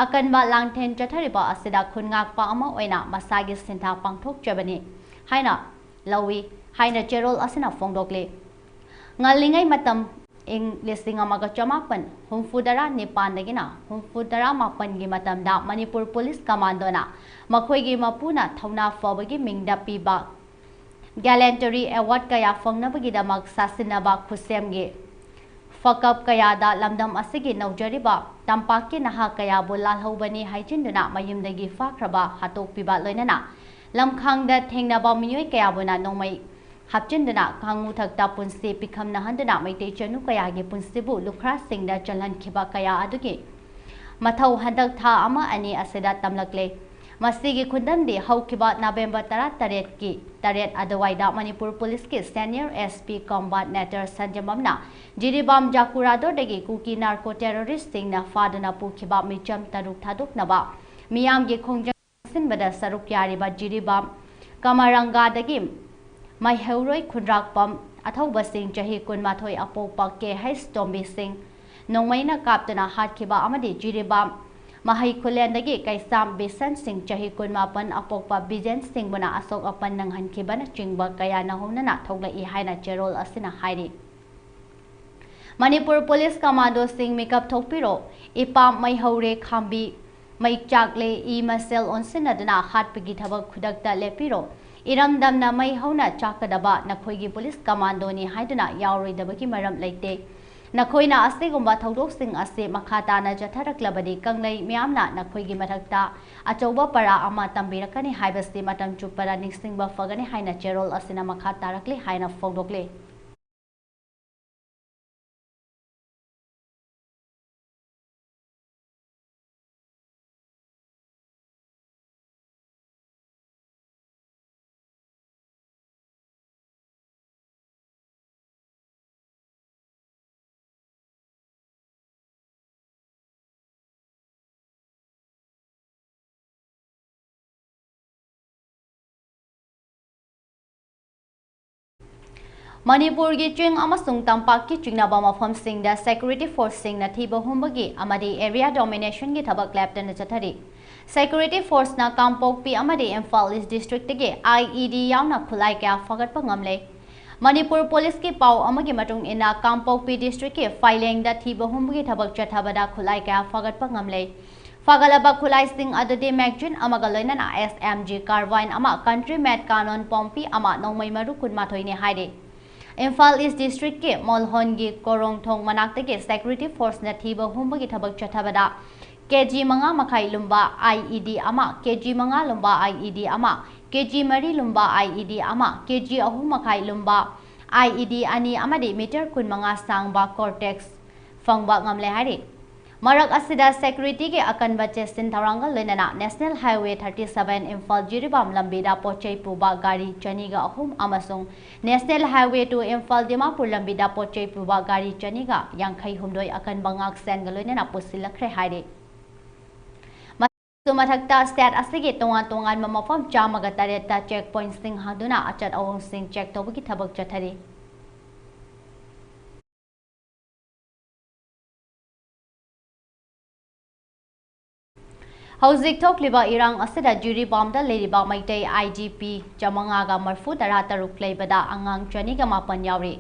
ꯑꯀꯟꯕ ꯂꯥꯟꯊꯦꯟ ꯆꯠꯊꯔꯤꯕ ꯑꯁꯤꯗ ꯈꯨꯟꯉꯥꯛꯄ ꯑꯃ ꯑꯣꯏꯅ ꯃꯁꯥꯒꯤ ꯁꯤꯟꯊꯥ ꯄꯥꯡꯊꯣꯛꯆꯕꯅꯤ ꯍꯥꯏꯅ ꯂꯧꯏ ꯍꯥꯏꯅ ꯆꯦꯔꯣꯜ ꯑꯁꯤꯅ ꯐꯣꯡꯗꯣꯛꯂꯤ꯫ ꯉꯜꯂꯤꯉꯩ ꯃꯇꯝ ꯏꯪ ꯂꯤꯁꯤꯡ ꯑꯃꯒ ꯆꯃꯥꯄꯟ ꯍꯨꯝꯐꯨꯇꯔꯥ ꯅꯤꯄꯥꯟꯗꯒꯤꯅ ꯍꯨꯝꯐꯨꯇꯔꯥ ꯃꯥꯄꯟꯒꯤ ꯃꯇꯝꯗ ꯃꯅꯤꯄꯨꯔ ꯄꯨꯂꯤꯁ ꯀꯃꯥꯟꯗꯣꯅ ꯃꯈꯣꯏꯒꯤ ꯃꯄꯨꯅ ꯊꯧꯅꯥ ꯐꯕꯒꯤ ꯃꯤꯡꯗ ꯄꯤꯕ Gallantry Award ꯀꯌꯥ ꯐꯪꯅꯕꯒꯤꯗꯃꯛ ꯁꯥꯁꯤꯟꯅꯕ ꯈꯨꯠꯁꯦꯝꯒꯤ ꯐꯀꯞ ꯀꯌꯥꯗ ꯂꯝꯗꯝ ꯑꯁꯤꯒꯤ ꯅꯧꯖꯔꯤꯕ ꯇꯝꯄꯥꯛꯀꯤ ꯅꯍꯥ ꯀꯌꯥꯕꯨ ꯂꯥꯜꯍꯧꯕꯅꯤ ꯍꯥꯏꯖꯤꯟꯗꯨꯅ ꯃꯌꯨꯝꯗꯒꯤ ꯐꯥꯈ꯭ꯔꯕ ꯍꯥꯠꯇꯣꯛꯄꯤꯕ ꯂꯣꯏꯅꯅ ꯂꯝꯈꯥꯡꯗ ꯊꯦꯡꯅꯕ ꯃꯤꯑꯣꯏ ꯀꯌꯥꯕꯨꯅ ꯅꯣꯡꯃꯩ ꯍꯥꯞꯆꯤꯟꯗꯨꯅ ꯀꯥꯡꯉꯨꯊꯛꯇ ꯄꯨꯟꯁꯤ ꯄꯤꯈꯝꯅꯍꯟꯗꯨꯅ ꯃꯩꯇꯩ ꯆꯅꯨ ꯀꯌꯥꯒꯤ ꯄꯨꯟꯁꯤꯕꯨ ꯂꯨꯈ꯭ꯔꯥꯁꯤꯡꯗ ꯆꯜꯍꯟꯈꯤꯕ ꯀꯌꯥ ꯑꯗꯨꯒꯤ ꯃꯊꯧ ꯍꯟꯗꯛ ꯊꯥ ꯑꯃ ꯑꯅꯤ ꯑꯁꯤꯗ ꯇꯝꯂꯛꯂꯦ꯫ ꯃꯁꯤꯒꯤ ꯈꯨꯗꯝꯗꯤ ꯍꯧꯈꯤꯕ ꯅꯕꯦꯝꯕꯔ ꯇꯔꯥꯇꯔꯦꯠꯀꯤ ꯇꯔꯦꯠ ꯑꯗꯨꯋꯥꯏꯗ ꯃꯅꯤꯄꯨꯔ ꯄꯨꯂꯤꯁꯀꯤ senior S P combat Nator ꯁꯟꯖꯃꯝꯅ Jiribam ꯖꯥꯀꯨꯔꯥꯗꯣꯔꯗꯒꯤ ꯀꯨꯀꯤ narco terroristꯁꯤꯡꯅ ꯐꯥꯗꯨꯅ ꯄꯨꯈꯤꯕ ꯃꯤꯆꯝ ꯇꯔꯨꯛ ꯊꯥꯗꯣꯛꯅꯕ ꯃꯤꯌꯥꯝꯒꯤ ꯈꯣꯡꯖꯪ ꯆꯪꯁꯤꯟꯕꯗ ꯁꯔꯨꯛ ꯌꯥꯔꯤꯕ ꯖꯤꯔꯤꯕꯥꯝ ꯀꯃꯔꯪꯒꯥꯗꯒꯤ ꯃꯩꯍꯧꯔꯣꯏ ꯈꯨꯟꯗ꯭ꯔꯥꯛꯄꯝ ꯑꯊꯧꯕꯁꯤꯡ ꯆꯍꯤ ꯀꯨꯟꯃꯥꯊꯣꯏ ꯑꯄꯣꯛꯄ ꯀꯦ ꯍꯩꯁ ꯇꯣꯝꯕꯤ ꯁꯤꯡ ꯅꯣꯡꯃꯩꯅ ꯀꯥꯞꯇꯨꯅ ꯍꯥꯠꯈꯤꯕ ꯑꯃꯗꯤ ꯖꯤꯔꯤꯕꯥꯝ ꯃꯍꯩ ꯈꯨꯂꯦꯟꯗꯒꯤ ꯀꯩꯁꯥꯝ ꯕꯤꯁꯟ ꯁꯤꯡ ꯆꯍꯤ ꯀꯨꯟꯃꯥꯄꯟ ꯑꯄꯣꯛꯄ ꯕꯤꯖꯦꯟ ꯁꯤꯡꯕꯨꯅ ꯑꯁꯣꯛ ꯑꯄꯟ ꯅꯪꯍꯟꯈꯤꯕꯅꯆꯤꯡꯕ ꯀꯌꯥꯅ ꯍꯧꯅꯅ ꯊꯣꯛꯂꯛꯏ ꯍꯥꯏꯅ ꯆꯦꯔꯣꯜ ꯑꯁꯤꯅ ꯍꯥꯏꯔꯤ꯫ ꯃꯅꯤꯄꯨꯔ ꯄꯨꯂꯤꯁ ꯀꯃꯥꯟꯗꯣꯁꯤꯡ ꯃꯤꯀꯞ ꯊꯣꯛꯄꯤꯔꯣ, ꯏꯄꯥꯝ ꯃꯩꯍꯧꯔꯦ ꯈꯥꯝꯕꯤ, ꯃꯩ ꯆꯥꯛꯂꯦ, ꯏ ꯃꯁꯦꯜ ꯑꯣꯟꯁꯤꯟꯅꯗꯨꯅ ꯍꯥꯠꯄꯒꯤ ꯊꯕꯛ ꯈꯨꯗꯛꯇ ꯂꯦꯞꯄꯤꯔꯣ꯫ ꯏꯔꯝꯗꯝꯅ ꯃꯩ ꯍꯧꯅ ꯆꯥꯛꯀꯗꯕ ꯅꯈꯣꯏꯒꯤ ꯄꯨꯂꯤꯁ ꯀꯃꯥꯟꯗꯣꯅꯤ ꯍꯥꯏꯗꯨꯅ ꯌꯥꯎꯔꯣꯏꯗꯕꯒꯤ ꯃꯔꯝ ꯂꯩꯇꯦ꯫ ꯅꯈꯣꯏꯅ ꯑꯁꯤꯒꯨꯝꯕ ꯊꯧꯗꯣꯛꯁꯤꯡ ꯑꯁꯤ ꯃꯈꯥ ꯇꯥꯅ ꯆꯠꯊꯔꯛꯂꯕꯗꯤ ꯀꯪꯂꯩ ꯃꯤꯌꯥꯝꯅ ꯅꯈꯣꯏꯒꯤ ꯃꯊꯛꯇ ꯑꯆꯧꯕ ꯄꯔꯥ ꯑꯃ ꯇꯝꯕꯤꯔꯛꯀꯅꯤ ꯍꯥꯏꯕꯁꯤ ꯃꯇꯝ ꯆꯨꯞꯄꯗ ꯅꯤꯡꯁꯤꯡꯕ ꯐꯒꯅꯤ ꯍꯥꯏꯅ ꯆꯦꯔꯣꯜ ꯑꯁꯤꯅ ꯃꯈꯥ ꯇꯥꯔꯛꯂꯤ ꯍꯥꯏꯅ ꯐꯣꯡꯗꯣꯛꯂꯤ꯫ ꯃꯅꯤꯄꯨꯔꯒꯤ ꯆꯤꯡ ꯑꯃꯁꯨꯡ ꯇꯝꯄꯥꯛꯀꯤ ꯆꯤꯡꯅꯕ ꯃꯐꯝꯁꯤꯡꯗ security forceꯁꯤꯡꯅ ꯊꯤꯕ ꯍꯨꯝꯕꯒꯤ ꯑꯃꯗꯤ area dominationꯒꯤ ꯊꯕꯛ ꯂꯦꯞꯇꯅ ꯆꯠꯊꯔꯤ꯫ Security forceꯅ ꯀꯥꯡꯄꯣꯛꯄꯤ ꯑꯃꯗꯤ Imphal East districtꯇꯒꯤ I E D ꯌꯥꯎꯅ ꯈꯨꯠꯂꯥꯏ ꯀꯌꯥ ꯐꯥꯒꯠꯄ ꯉꯝꯂꯦ꯫ ꯃꯅꯤꯄꯨꯔ ꯄꯨꯂꯤꯁꯀꯤ ꯄꯥꯎ ꯑꯃꯒꯤ ꯃꯇꯨꯡ ꯏꯟꯅ, ꯀꯥꯡꯄꯣꯛꯄꯤ ꯗꯤꯁꯇ꯭ꯔꯤꯛꯀꯤ ꯐꯥꯏꯂꯦꯡꯗ ꯊꯤꯕ ꯍꯨꯝꯕꯒꯤ ꯊꯕꯛ ꯆꯠꯊꯕꯗ ꯈꯨꯠꯂꯥꯏ ꯀꯌꯥ ꯐꯥꯒꯠꯄ ꯉꯝꯂꯦ꯫ ꯐꯥꯒꯠꯂꯕ ꯈꯨꯠꯂꯥꯏꯁꯤꯡ ꯑꯗꯨꯗꯤ ꯃꯦꯒꯖꯤꯟ ꯑꯃꯒ ꯂꯣꯏꯅꯅ ꯑꯦꯁ ꯑꯦꯝ ꯖꯤ ꯀꯥꯔꯕꯥꯏꯟ ꯑꯃ, ꯀꯟꯇ꯭ꯔꯤ ꯃꯦꯠ ꯀꯥꯅꯣꯟ ꯄꯣꯝꯄꯤ ꯑꯃ, ꯅꯣꯡꯃꯩ ꯃꯔꯨ ꯀꯨꯟꯃꯥꯊꯣꯏꯅꯤ ꯍꯥꯏꯔꯤ꯫ ꯏꯝꯐꯥꯜ ꯏꯁ ꯗꯤꯁꯇ꯭ꯔꯤꯛꯀꯤ ꯃꯣꯜꯍꯣꯟꯒꯤ ꯀꯣꯔꯣꯡꯊꯣꯡ ꯃꯅꯥꯛꯇꯒꯤ ꯁꯦꯀ꯭ꯌꯨꯔꯤꯇꯤ ꯐꯣꯔꯁꯅ ꯊꯤꯕ ꯍꯨꯝꯕꯒꯤ ꯊꯕꯛ ꯆꯠꯊꯕꯗ ꯀꯦ ꯖꯤ ꯃꯉꯥ ꯃꯈꯥꯏ ꯂꯨꯝꯕ ꯑꯥꯏ ꯏ ꯗꯤ ꯑꯃ, ꯀꯦ ꯖꯤ ꯃꯉꯥ ꯂꯨꯝꯕ ꯑꯥꯏ ꯏ ꯗꯤ ꯑꯃ, ꯀꯦ ꯖꯤ ꯃꯔꯤ ꯂꯨꯝꯕ ꯑꯥꯏ ꯏ ꯗꯤ ꯑꯃ, ꯀꯦ ꯖꯤ ꯑꯍꯨꯝ ꯃꯈꯥꯏ ꯂꯨꯝꯕ ꯑꯥꯏ ꯏ ꯗꯤ ꯑꯅꯤ ꯑꯃꯗꯤ ꯃꯤꯇꯔ ꯀꯨꯟꯃꯉꯥ ꯁꯥꯡꯕ ꯀꯣꯔꯇꯦꯛꯁ ꯐꯪꯕ ꯉꯝꯂꯦ ꯍꯥꯏꯔꯤ꯫ ꯃꯔꯛ ꯑꯁꯤꯗ ꯁꯦꯀ꯭ꯌꯨꯔꯤꯇꯤꯒꯤ ꯑꯀꯟꯕ ꯆꯦꯛꯁꯤꯟ ꯊꯧꯔꯥꯡꯒ ꯂꯣꯏꯅꯅ national highway thirty seven Imphal Jiribam ꯂꯝꯕꯤꯗ ꯄꯣꯠ ꯆꯩ ꯄꯨꯕ ꯒꯥꯔꯤ ꯆꯅꯤꯒ ꯑꯍꯨꯝ ꯑꯃꯁꯨꯡ national highway two Imphal Dimapur ꯂꯝꯕꯤꯗ ꯄꯣꯠ ꯆꯩ ꯄꯨꯕ ꯒꯥꯔꯤ ꯆꯅꯤꯒ ꯌꯥꯡꯈꯩ ꯍꯨꯝꯗꯣꯏ ꯑꯀꯟꯕ ꯉꯥꯛꯁꯦꯟꯒ ꯂꯣꯏꯅꯅ ꯄꯨꯁꯤꯜꯂꯛꯈ꯭ꯔꯦ ꯍꯥꯏꯔꯤ꯫ ꯃꯁꯤꯒꯤ ꯃꯊꯛꯇ, ꯁ꯭ꯇꯦꯠ ꯑꯁꯤꯒꯤ ꯇꯣꯉꯥꯟ ꯇꯣꯉꯥꯟꯕ ꯃꯐꯝ ꯆꯥꯝꯃꯒ ꯇꯔꯦꯠꯇ ꯆꯦꯛ ꯄꯣꯏꯟꯠꯁꯤꯡ ꯍꯥꯡꯗꯨꯅ ꯑꯆꯠ ꯑꯋꯣꯡꯁꯤꯡ ꯆꯦꯛ ꯇꯧꯕꯒꯤ ꯊꯕꯛ ꯆꯠꯊꯔꯤ꯫ ꯍꯧꯖꯤꯛ ꯊꯣꯛꯂꯤꯕ ꯏꯔꯥꯡ ꯑꯁꯤꯗ ꯖꯤꯔꯤꯕꯥꯝꯗ ꯂꯩꯔꯤꯕ ꯃꯩꯇꯩ ꯑꯥꯏ ꯗꯤ ꯄꯤ ꯆꯥꯃꯉꯥꯒ ꯃꯔꯤꯐꯨ ꯇꯔꯥ ꯇꯔꯨꯛ ꯂꯩꯕꯗ ꯑꯉꯥꯡ ꯆꯅꯤꯒ ꯃꯥꯄꯟ ꯌꯥꯎꯔꯤ꯫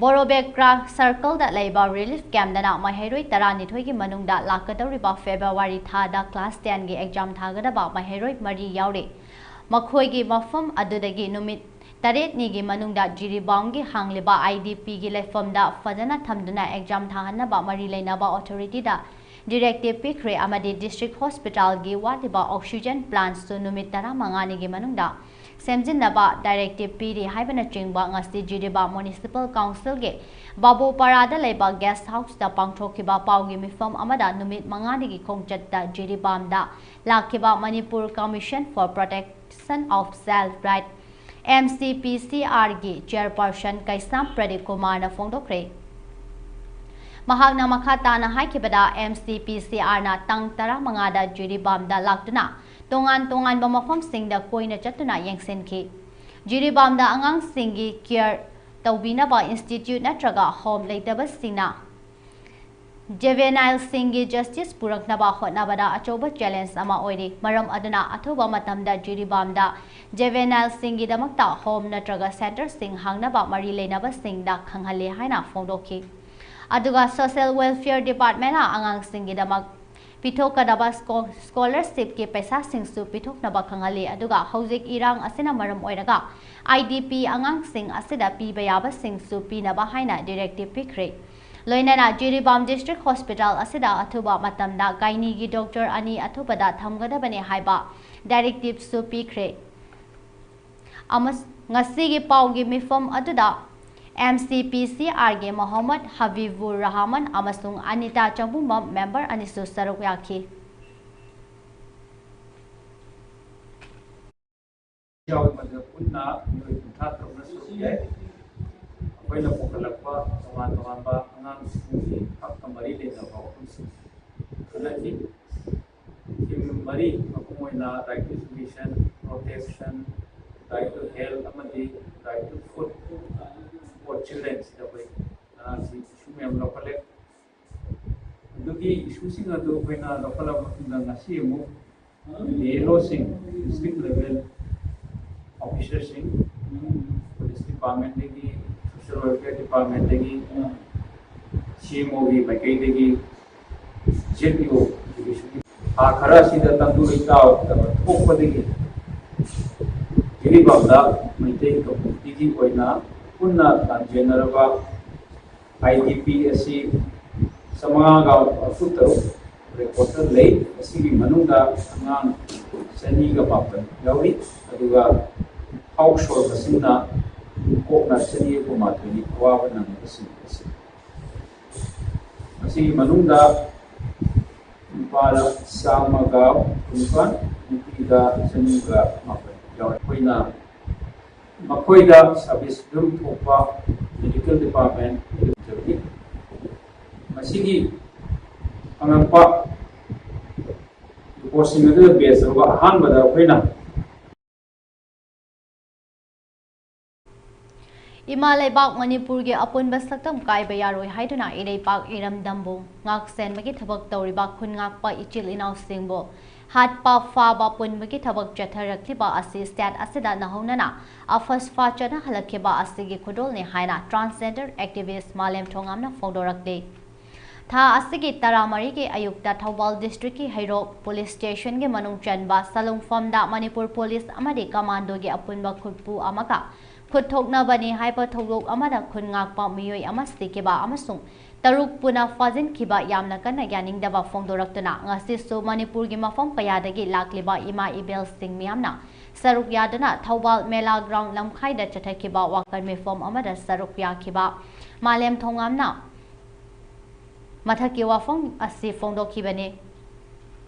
ꯕꯣꯔꯣꯕꯦꯀ꯭ꯔꯥ ꯁꯔꯀꯜꯗ ꯂꯩꯕ ꯔꯤꯂꯤꯐ ꯀꯦꯝꯞꯇꯅ ꯃꯍꯩꯔꯣꯏ ꯇꯔꯥꯅꯤꯊꯣꯏꯒꯤ ꯃꯅꯨꯡꯗ ꯂꯥꯛꯀꯗꯧꯔꯤꯕ ꯐꯦꯕ꯭ꯔꯨꯋꯥꯔꯤ ꯊꯥꯗ ꯀ꯭ꯂꯥꯁ ꯇꯦꯟꯒꯤ ꯑꯦꯛꯖꯥꯝ ꯊꯥꯒꯗꯕ ꯃꯍꯩꯔꯣꯏ ꯃꯔꯤ ꯌꯥꯎꯔꯤ꯫ ꯃꯈꯣꯏꯒꯤ ꯃꯐꯝ ꯑꯗꯨꯗꯒꯤ ꯅꯨꯃꯤꯠ ꯇꯔꯦꯠꯅꯤꯒꯤ ꯃꯅꯨꯡꯗ ꯖꯤꯔꯤꯕꯥꯝꯒꯤ ꯍꯥꯡꯂꯤꯕ ꯑꯥꯏ ꯗꯤ ꯄꯤꯒꯤ ꯂꯩꯐꯝꯗ ꯐꯖꯅ ꯊꯝꯗꯨꯅ ꯑꯦꯛꯖꯥꯝ ꯊꯥꯍꯟꯅꯕ ꯃꯔꯤ ꯂꯩꯅꯕ ꯑꯣꯊꯣꯔꯤꯇꯤꯗ ꯗꯤꯔꯦꯛꯇꯤꯚ ꯄꯤꯈ꯭ꯔꯦ ꯑꯃꯗꯤ ꯗꯤꯁꯇ꯭ꯔꯤꯛ ꯍꯣꯁꯄꯤꯇꯥꯜꯒꯤ ꯋꯥꯠꯂꯤꯕ ꯑꯣꯛꯁꯤꯖꯦꯟ ꯄ꯭ꯂꯥꯟꯠꯁꯨ ꯅꯨꯃꯤꯠ ꯇꯔꯥꯃꯉꯥꯅꯤꯒꯤ ꯃꯅꯨꯡꯗ ꯁꯦꯝꯖꯤꯟꯅꯕ ꯗꯥꯏꯔꯦꯛꯇꯤꯚ ꯄꯤꯔꯤ ꯍꯥꯏꯕꯅꯆꯤꯡꯕ ꯉꯁꯤ ꯖꯤꯔꯤꯕꯥꯝ ꯃ꯭ꯌꯨꯅꯤꯁꯤꯄꯥꯜ ꯀꯥꯎꯟꯁꯤꯜꯒꯤ ꯕꯥꯕꯨꯄꯥꯔꯥꯗ ꯂꯩꯕ ꯒꯦꯁꯠ ꯍꯥꯎꯁꯇ ꯄꯥꯡꯊꯣꯛꯈꯤꯕ ꯄꯥꯎꯒꯤ ꯃꯤꯐꯝ ꯑꯃꯗ ꯅꯨꯃꯤꯠ ꯃꯉꯥꯅꯤꯒꯤ ꯈꯣꯡꯆꯠꯇ ꯖꯤꯔꯤꯕꯥꯝꯗ ꯂꯥꯛꯈꯤꯕ Manipur Commission for Protection of Child Right, M C P ꯁꯤ ꯑꯥꯔꯒꯤ ꯆꯤꯌꯔꯄꯔꯁꯟ ꯀꯩꯁꯥꯝ ꯄ꯭ꯔꯗꯤꯞ ꯀꯨꯃꯥꯔꯅ ꯐꯣꯡꯗꯣꯛꯈ꯭ꯔꯦ꯫ ꯃꯍꯥꯛꯅ ꯃꯈꯥ ꯇꯥꯅ ꯍꯥꯏꯈꯤꯕꯗ, ꯑꯦꯝ ꯁꯤ ꯄꯤ ꯁꯤ ꯑꯥꯔꯅ ꯇꯥꯡ ꯇꯔꯥꯃꯉꯥꯗ ꯖꯤꯔꯤꯕꯥꯝꯗ ꯂꯥꯛꯇꯨꯅ ꯇꯣꯉꯥꯟ ꯇꯣꯉꯥꯟꯕ ꯃꯐꯝꯁꯤꯡꯗ ꯀꯣꯏꯅ ꯆꯠꯇꯨꯅ ꯌꯦꯡꯁꯤꯟꯈꯤ꯫ ꯖꯤꯔꯤꯕꯥꯝꯗ ꯑꯉꯥꯡꯁꯤꯡꯒꯤ ꯀꯤꯌꯔ ꯇꯧꯕꯤꯅꯕ ꯏꯟꯁꯇꯤꯇ꯭ꯌꯨꯠ ꯅꯠꯇ꯭ꯔꯒ ꯍꯣꯝ ꯂꯩꯇꯕꯁꯤꯡꯅ Juvenileꯁꯤꯡꯒꯤ justice ꯄꯨꯔꯛꯅꯕ ꯍꯣꯠꯅꯕꯗ ꯑꯆꯧꯕ challenge ꯑꯃ ꯑꯣꯏꯔꯤ꯫ ꯃꯔꯝ ꯑꯗꯨꯅ ꯑꯊꯨꯕ ꯃꯇꯝꯗ ꯖꯤꯔꯤꯕꯥꯝꯗ juvenileꯁꯤꯡꯒꯤꯗꯃꯛꯇ home ꯅꯠꯇ꯭ꯔꯒ centreꯁꯤꯡ ꯍꯥꯡꯅꯕ ꯃꯔꯤ ꯂꯩꯅꯕꯁꯤꯡꯗ ꯈꯪꯍꯜꯂꯤ ꯍꯥꯏꯅ ꯐꯣꯡꯗꯣꯛꯈꯤ꯫ ꯑꯗꯨꯒ Social Welfare Departmentꯅ ꯑꯉꯥꯡꯁꯤꯡꯒꯤꯗꯃꯛ ꯄꯤꯊꯣꯛꯀꯗꯕ ꯁ꯭ꯀꯣ-, scholarshipꯀꯤ ꯄꯩꯁꯥꯁꯤꯡꯁꯨ ꯄꯤꯊꯣꯛꯅꯕ ꯈꯪꯍꯜꯂꯤ꯫ ꯑꯗꯨꯒ ꯍꯧꯖꯤꯛ ꯏꯔꯥꯡ ꯑꯁꯤꯅ ꯃꯔꯝ ꯑꯣꯏꯔꯒ IDP ꯑꯉꯥꯡꯁꯤꯡ ꯑꯁꯤꯗ ꯄꯤꯕ ꯌꯥꯕꯁꯤꯡꯁꯨ ꯄꯤꯅꯕ ꯍꯥꯏꯅ directive ꯄꯤꯈ꯭ꯔꯦ꯫ ꯂꯣꯏꯅꯅ ꯖꯤꯔꯤꯕꯥꯝ District Hospital ꯑꯁꯤꯗ ꯑꯊꯨꯕ ꯃꯇꯝꯗ gynaeꯒꯤ doctor ꯑꯅꯤ ꯑꯊꯨꯕꯗ ꯊꯝꯒꯗꯕꯅꯤ ꯍꯥꯏꯕ directiveꯁꯨ ꯄꯤꯈ꯭ꯔꯦ꯫ ꯑꯃꯁ-, ꯉꯁꯤꯒꯤ ꯄꯥꯎꯒꯤ ꯃꯤꯐꯝ ꯑꯗꯨꯗ MCPCRꯒꯤ ꯃꯣꯍꯝꯃꯗ ꯍꯕꯤꯕꯨꯔ ꯔꯍꯃꯟ ꯑꯃꯁꯨꯡ ꯑꯅꯤꯇꯥ ꯆꯪꯕꯨꯝꯕꯝ member ꯑꯅꯤꯁꯨ ꯁꯔꯨꯛ ꯌꯥꯈꯤ꯫ ꯌꯥꯎꯏ, ꯃꯗꯨꯗ ꯄꯨꯟꯅ ꯃꯤꯑꯣꯏ ꯀꯨꯟꯊ꯭ꯔꯥ ꯇꯔꯨꯛꯅ ꯁꯔꯨꯛ ꯌꯥꯏ꯫ ꯑꯩꯈꯣꯏꯅ ꯄꯨꯈꯠꯂꯛꯄ ꯇꯣꯉꯥꯟ ꯇꯣꯉꯥꯟꯕ ꯑꯉꯥꯡꯁꯤꯡꯒꯤ ꯍꯛꯀ ꯃꯔꯤ ꯂꯩꯅꯕ ꯋꯥꯐꯝꯁꯤꯡ ꯈꯟꯅꯈꯤ꯫ Theme ꯃꯔꯤ, ꯃꯄꯨꯡ ꯑꯣꯏꯅ right to education, protection, right to health ꯑꯃꯗꯤ right to food for children ꯁꯤꯗ ꯑꯩꯈꯣꯏ ꯉꯔꯥꯡꯁꯤ issue ꯃꯌꯥꯝ ꯂꯧꯈꯠꯂꯦ꯫ ꯑꯗꯨꯒꯤ issueꯁꯤꯡ ꯑꯗꯨ ꯑꯩꯈꯣꯏꯅ ꯂꯧꯈꯠꯂꯕ ꯃꯇꯨꯡꯗ ꯉꯁꯤ ꯑꯃꯨꯛ ꯂꯤꯂꯣꯁꯤꯡ, district level officerꯁꯤꯡ, police departmentꯗꯒꯤ, social welfare departmentꯗꯒꯤ, CMOꯒꯤ ꯃꯥꯏꯀꯩꯗꯒꯤ, ZPO educationꯒꯤ ꯊꯥ ꯈꯔ ꯑꯁꯤꯗ ꯇꯪꯗꯨ ꯂꯩꯇꯥꯗꯕ ꯊꯣꯛꯄꯗꯒꯤ ꯖꯤꯔꯤꯕꯥꯝꯗ ꯃꯩꯇꯩ communityꯒꯤ ꯑꯣꯏꯅ ꯄꯨꯟꯅ ꯂꯥꯟꯖꯦꯟꯅꯔꯕ IDP ꯑꯁꯤ ꯆꯥꯃꯉꯥꯒ ꯃꯔꯤꯐꯨ ꯇꯔꯨꯛ recordꯇ ꯂꯩ꯫ ꯑꯁꯤꯒꯤ ꯃꯅꯨꯡꯗ ꯑꯉꯥꯡ ꯆꯅꯤꯒ ꯃꯥꯄꯟ ꯌꯥꯎꯔꯤ꯫ ꯑꯗꯨꯒ ꯍꯥꯎꯁ ꯍꯣꯜ ꯃꯁꯤꯡꯅ ꯀꯣꯛꯅ ꯆꯅꯤꯒ ꯀꯨꯟꯃꯥꯊꯣꯏꯅꯤ ꯑꯋꯥꯕ ꯅꯪꯂꯤꯕꯁꯤꯡ ꯑꯁꯤ꯫ ꯃꯁꯤꯒꯤ ꯃꯅꯨꯡꯗ ꯅꯨꯄꯥꯗ ꯆꯥꯝꯃꯒ ꯀꯨꯟꯅꯤꯄꯥꯟ, ꯅꯨꯄꯤꯗ ꯆꯅꯤꯒ ꯃꯥꯄꯟ ꯌꯥꯎꯔꯤ꯫ ꯑꯩꯈꯣꯏꯅ ꯃꯈꯣꯏꯗ service ꯑꯗꯨꯝ ꯊꯣꯛꯄ medical department ꯑꯗꯨ ꯄꯤꯖꯕꯅꯤ꯫ ꯃꯁꯤꯒꯤ ꯐꯪꯂꯛꯄ reportꯁꯤꯡ ꯑꯗꯨꯗ base ꯇꯧꯔꯒ ꯑꯍꯥꯟꯕꯗ ꯑꯩꯈꯣꯏꯅ ꯏꯃꯥ ꯂꯩꯕꯥꯛ ꯃꯅꯤꯄꯨꯔꯒꯤ ꯑꯄꯨꯟꯕ ꯁꯛꯇꯝ ꯀꯥꯏꯕ ꯌꯥꯔꯣꯏ ꯍꯥꯏꯗꯨꯅ ꯏꯔꯩꯄꯥꯛ ꯏꯔꯝꯗꯝꯕꯨ ꯉꯥꯛ ꯁꯦꯟꯕꯒꯤ ꯊꯕꯛ ꯇꯧꯔꯤꯕ ꯈꯨꯟ ꯉꯥꯛꯄ ꯏꯆꯤꯜ ꯏꯅꯥꯎꯁꯤꯡꯕꯨ ꯍꯥꯠꯄ ꯐꯥꯕ ꯄꯨꯟꯕꯒꯤ ꯊꯕꯛ ꯆꯠꯊꯔꯛꯂꯤꯕ ꯑꯁꯤ state ꯑꯁꯤꯗ ꯅꯧꯍꯧꯅꯅ ꯑꯐꯁꯐꯥ ꯆꯠꯅꯍꯜꯂꯛꯈꯤꯕ ꯑꯁꯤꯒꯤ ꯈꯨꯗꯣꯜꯅꯤ ꯍꯥꯏꯅ transgender activist ꯃꯥꯂꯦꯝ ꯊꯣꯉꯥꯝꯅ ꯐꯣꯡꯗꯣꯔꯛꯂꯤ꯫ ꯊꯥ ꯑꯁꯤꯒꯤ ꯇꯔꯥꯃꯔꯤꯒꯤ ꯑꯌꯨꯛꯇ ꯊꯧꯕꯥꯜ districtꯀꯤ ꯍꯩꯔꯣꯛ police stationꯒꯤ ꯃꯅꯨꯡ ꯆꯟꯕ ꯁꯂꯨꯡꯐꯝꯗ ꯃꯅꯤꯄꯨꯔ police ꯑꯃꯗꯤ commandoꯒꯤ ꯑꯄꯨꯟꯕ ꯈꯨꯠꯄꯨ ꯑꯃꯒ ꯈꯨꯠ ꯊꯣꯛꯅꯕꯅꯤ ꯍꯥꯏꯕ ꯊꯧꯗꯣꯛ ꯑꯃꯗ ꯈꯨꯟ ꯉꯥꯛꯄ ꯃꯤꯑꯣꯏ ꯑꯃ ꯁꯤꯈꯤꯕ ꯑꯃꯁꯨꯡ ꯇꯔꯨꯛ ꯄꯨꯅ ꯐꯥꯖꯤꯟꯈꯤꯕ ꯌꯥꯝꯅ ꯀꯟꯅ ꯌꯥꯅꯤꯡꯗꯕ ꯐꯣꯡꯗꯣꯔꯛꯇꯨꯅ ꯉꯁꯤꯁꯨ ꯃꯅꯤꯄꯨꯔꯒꯤ ꯃꯐꯝ ꯀꯌꯥꯗꯒꯤ ꯂꯥꯛꯂꯤꯕ ꯏꯃꯥ ꯏꯕꯦꯜꯁꯤꯡ ꯃꯤꯌꯥꯝꯅ ꯁꯔꯨꯛ ꯌꯥꯗꯨꯅ ꯊꯧꯕꯥꯜ ꯃꯦꯂꯥ ground ꯂꯝꯈꯥꯏꯗ ꯆꯠꯊꯈꯤꯕ ꯋꯥꯀꯠ ꯃꯤꯐꯝ ꯑꯃꯗ ꯁꯔꯨꯛ ꯌꯥꯈꯤꯕ ꯃꯥꯂꯦꯝ ꯊꯣꯉꯥꯝꯅ ꯃꯊꯛꯀꯤ ꯋꯥꯐꯝ ꯑꯁꯤ ꯐꯣꯡꯗꯣꯛꯈꯤꯕꯅꯤ꯫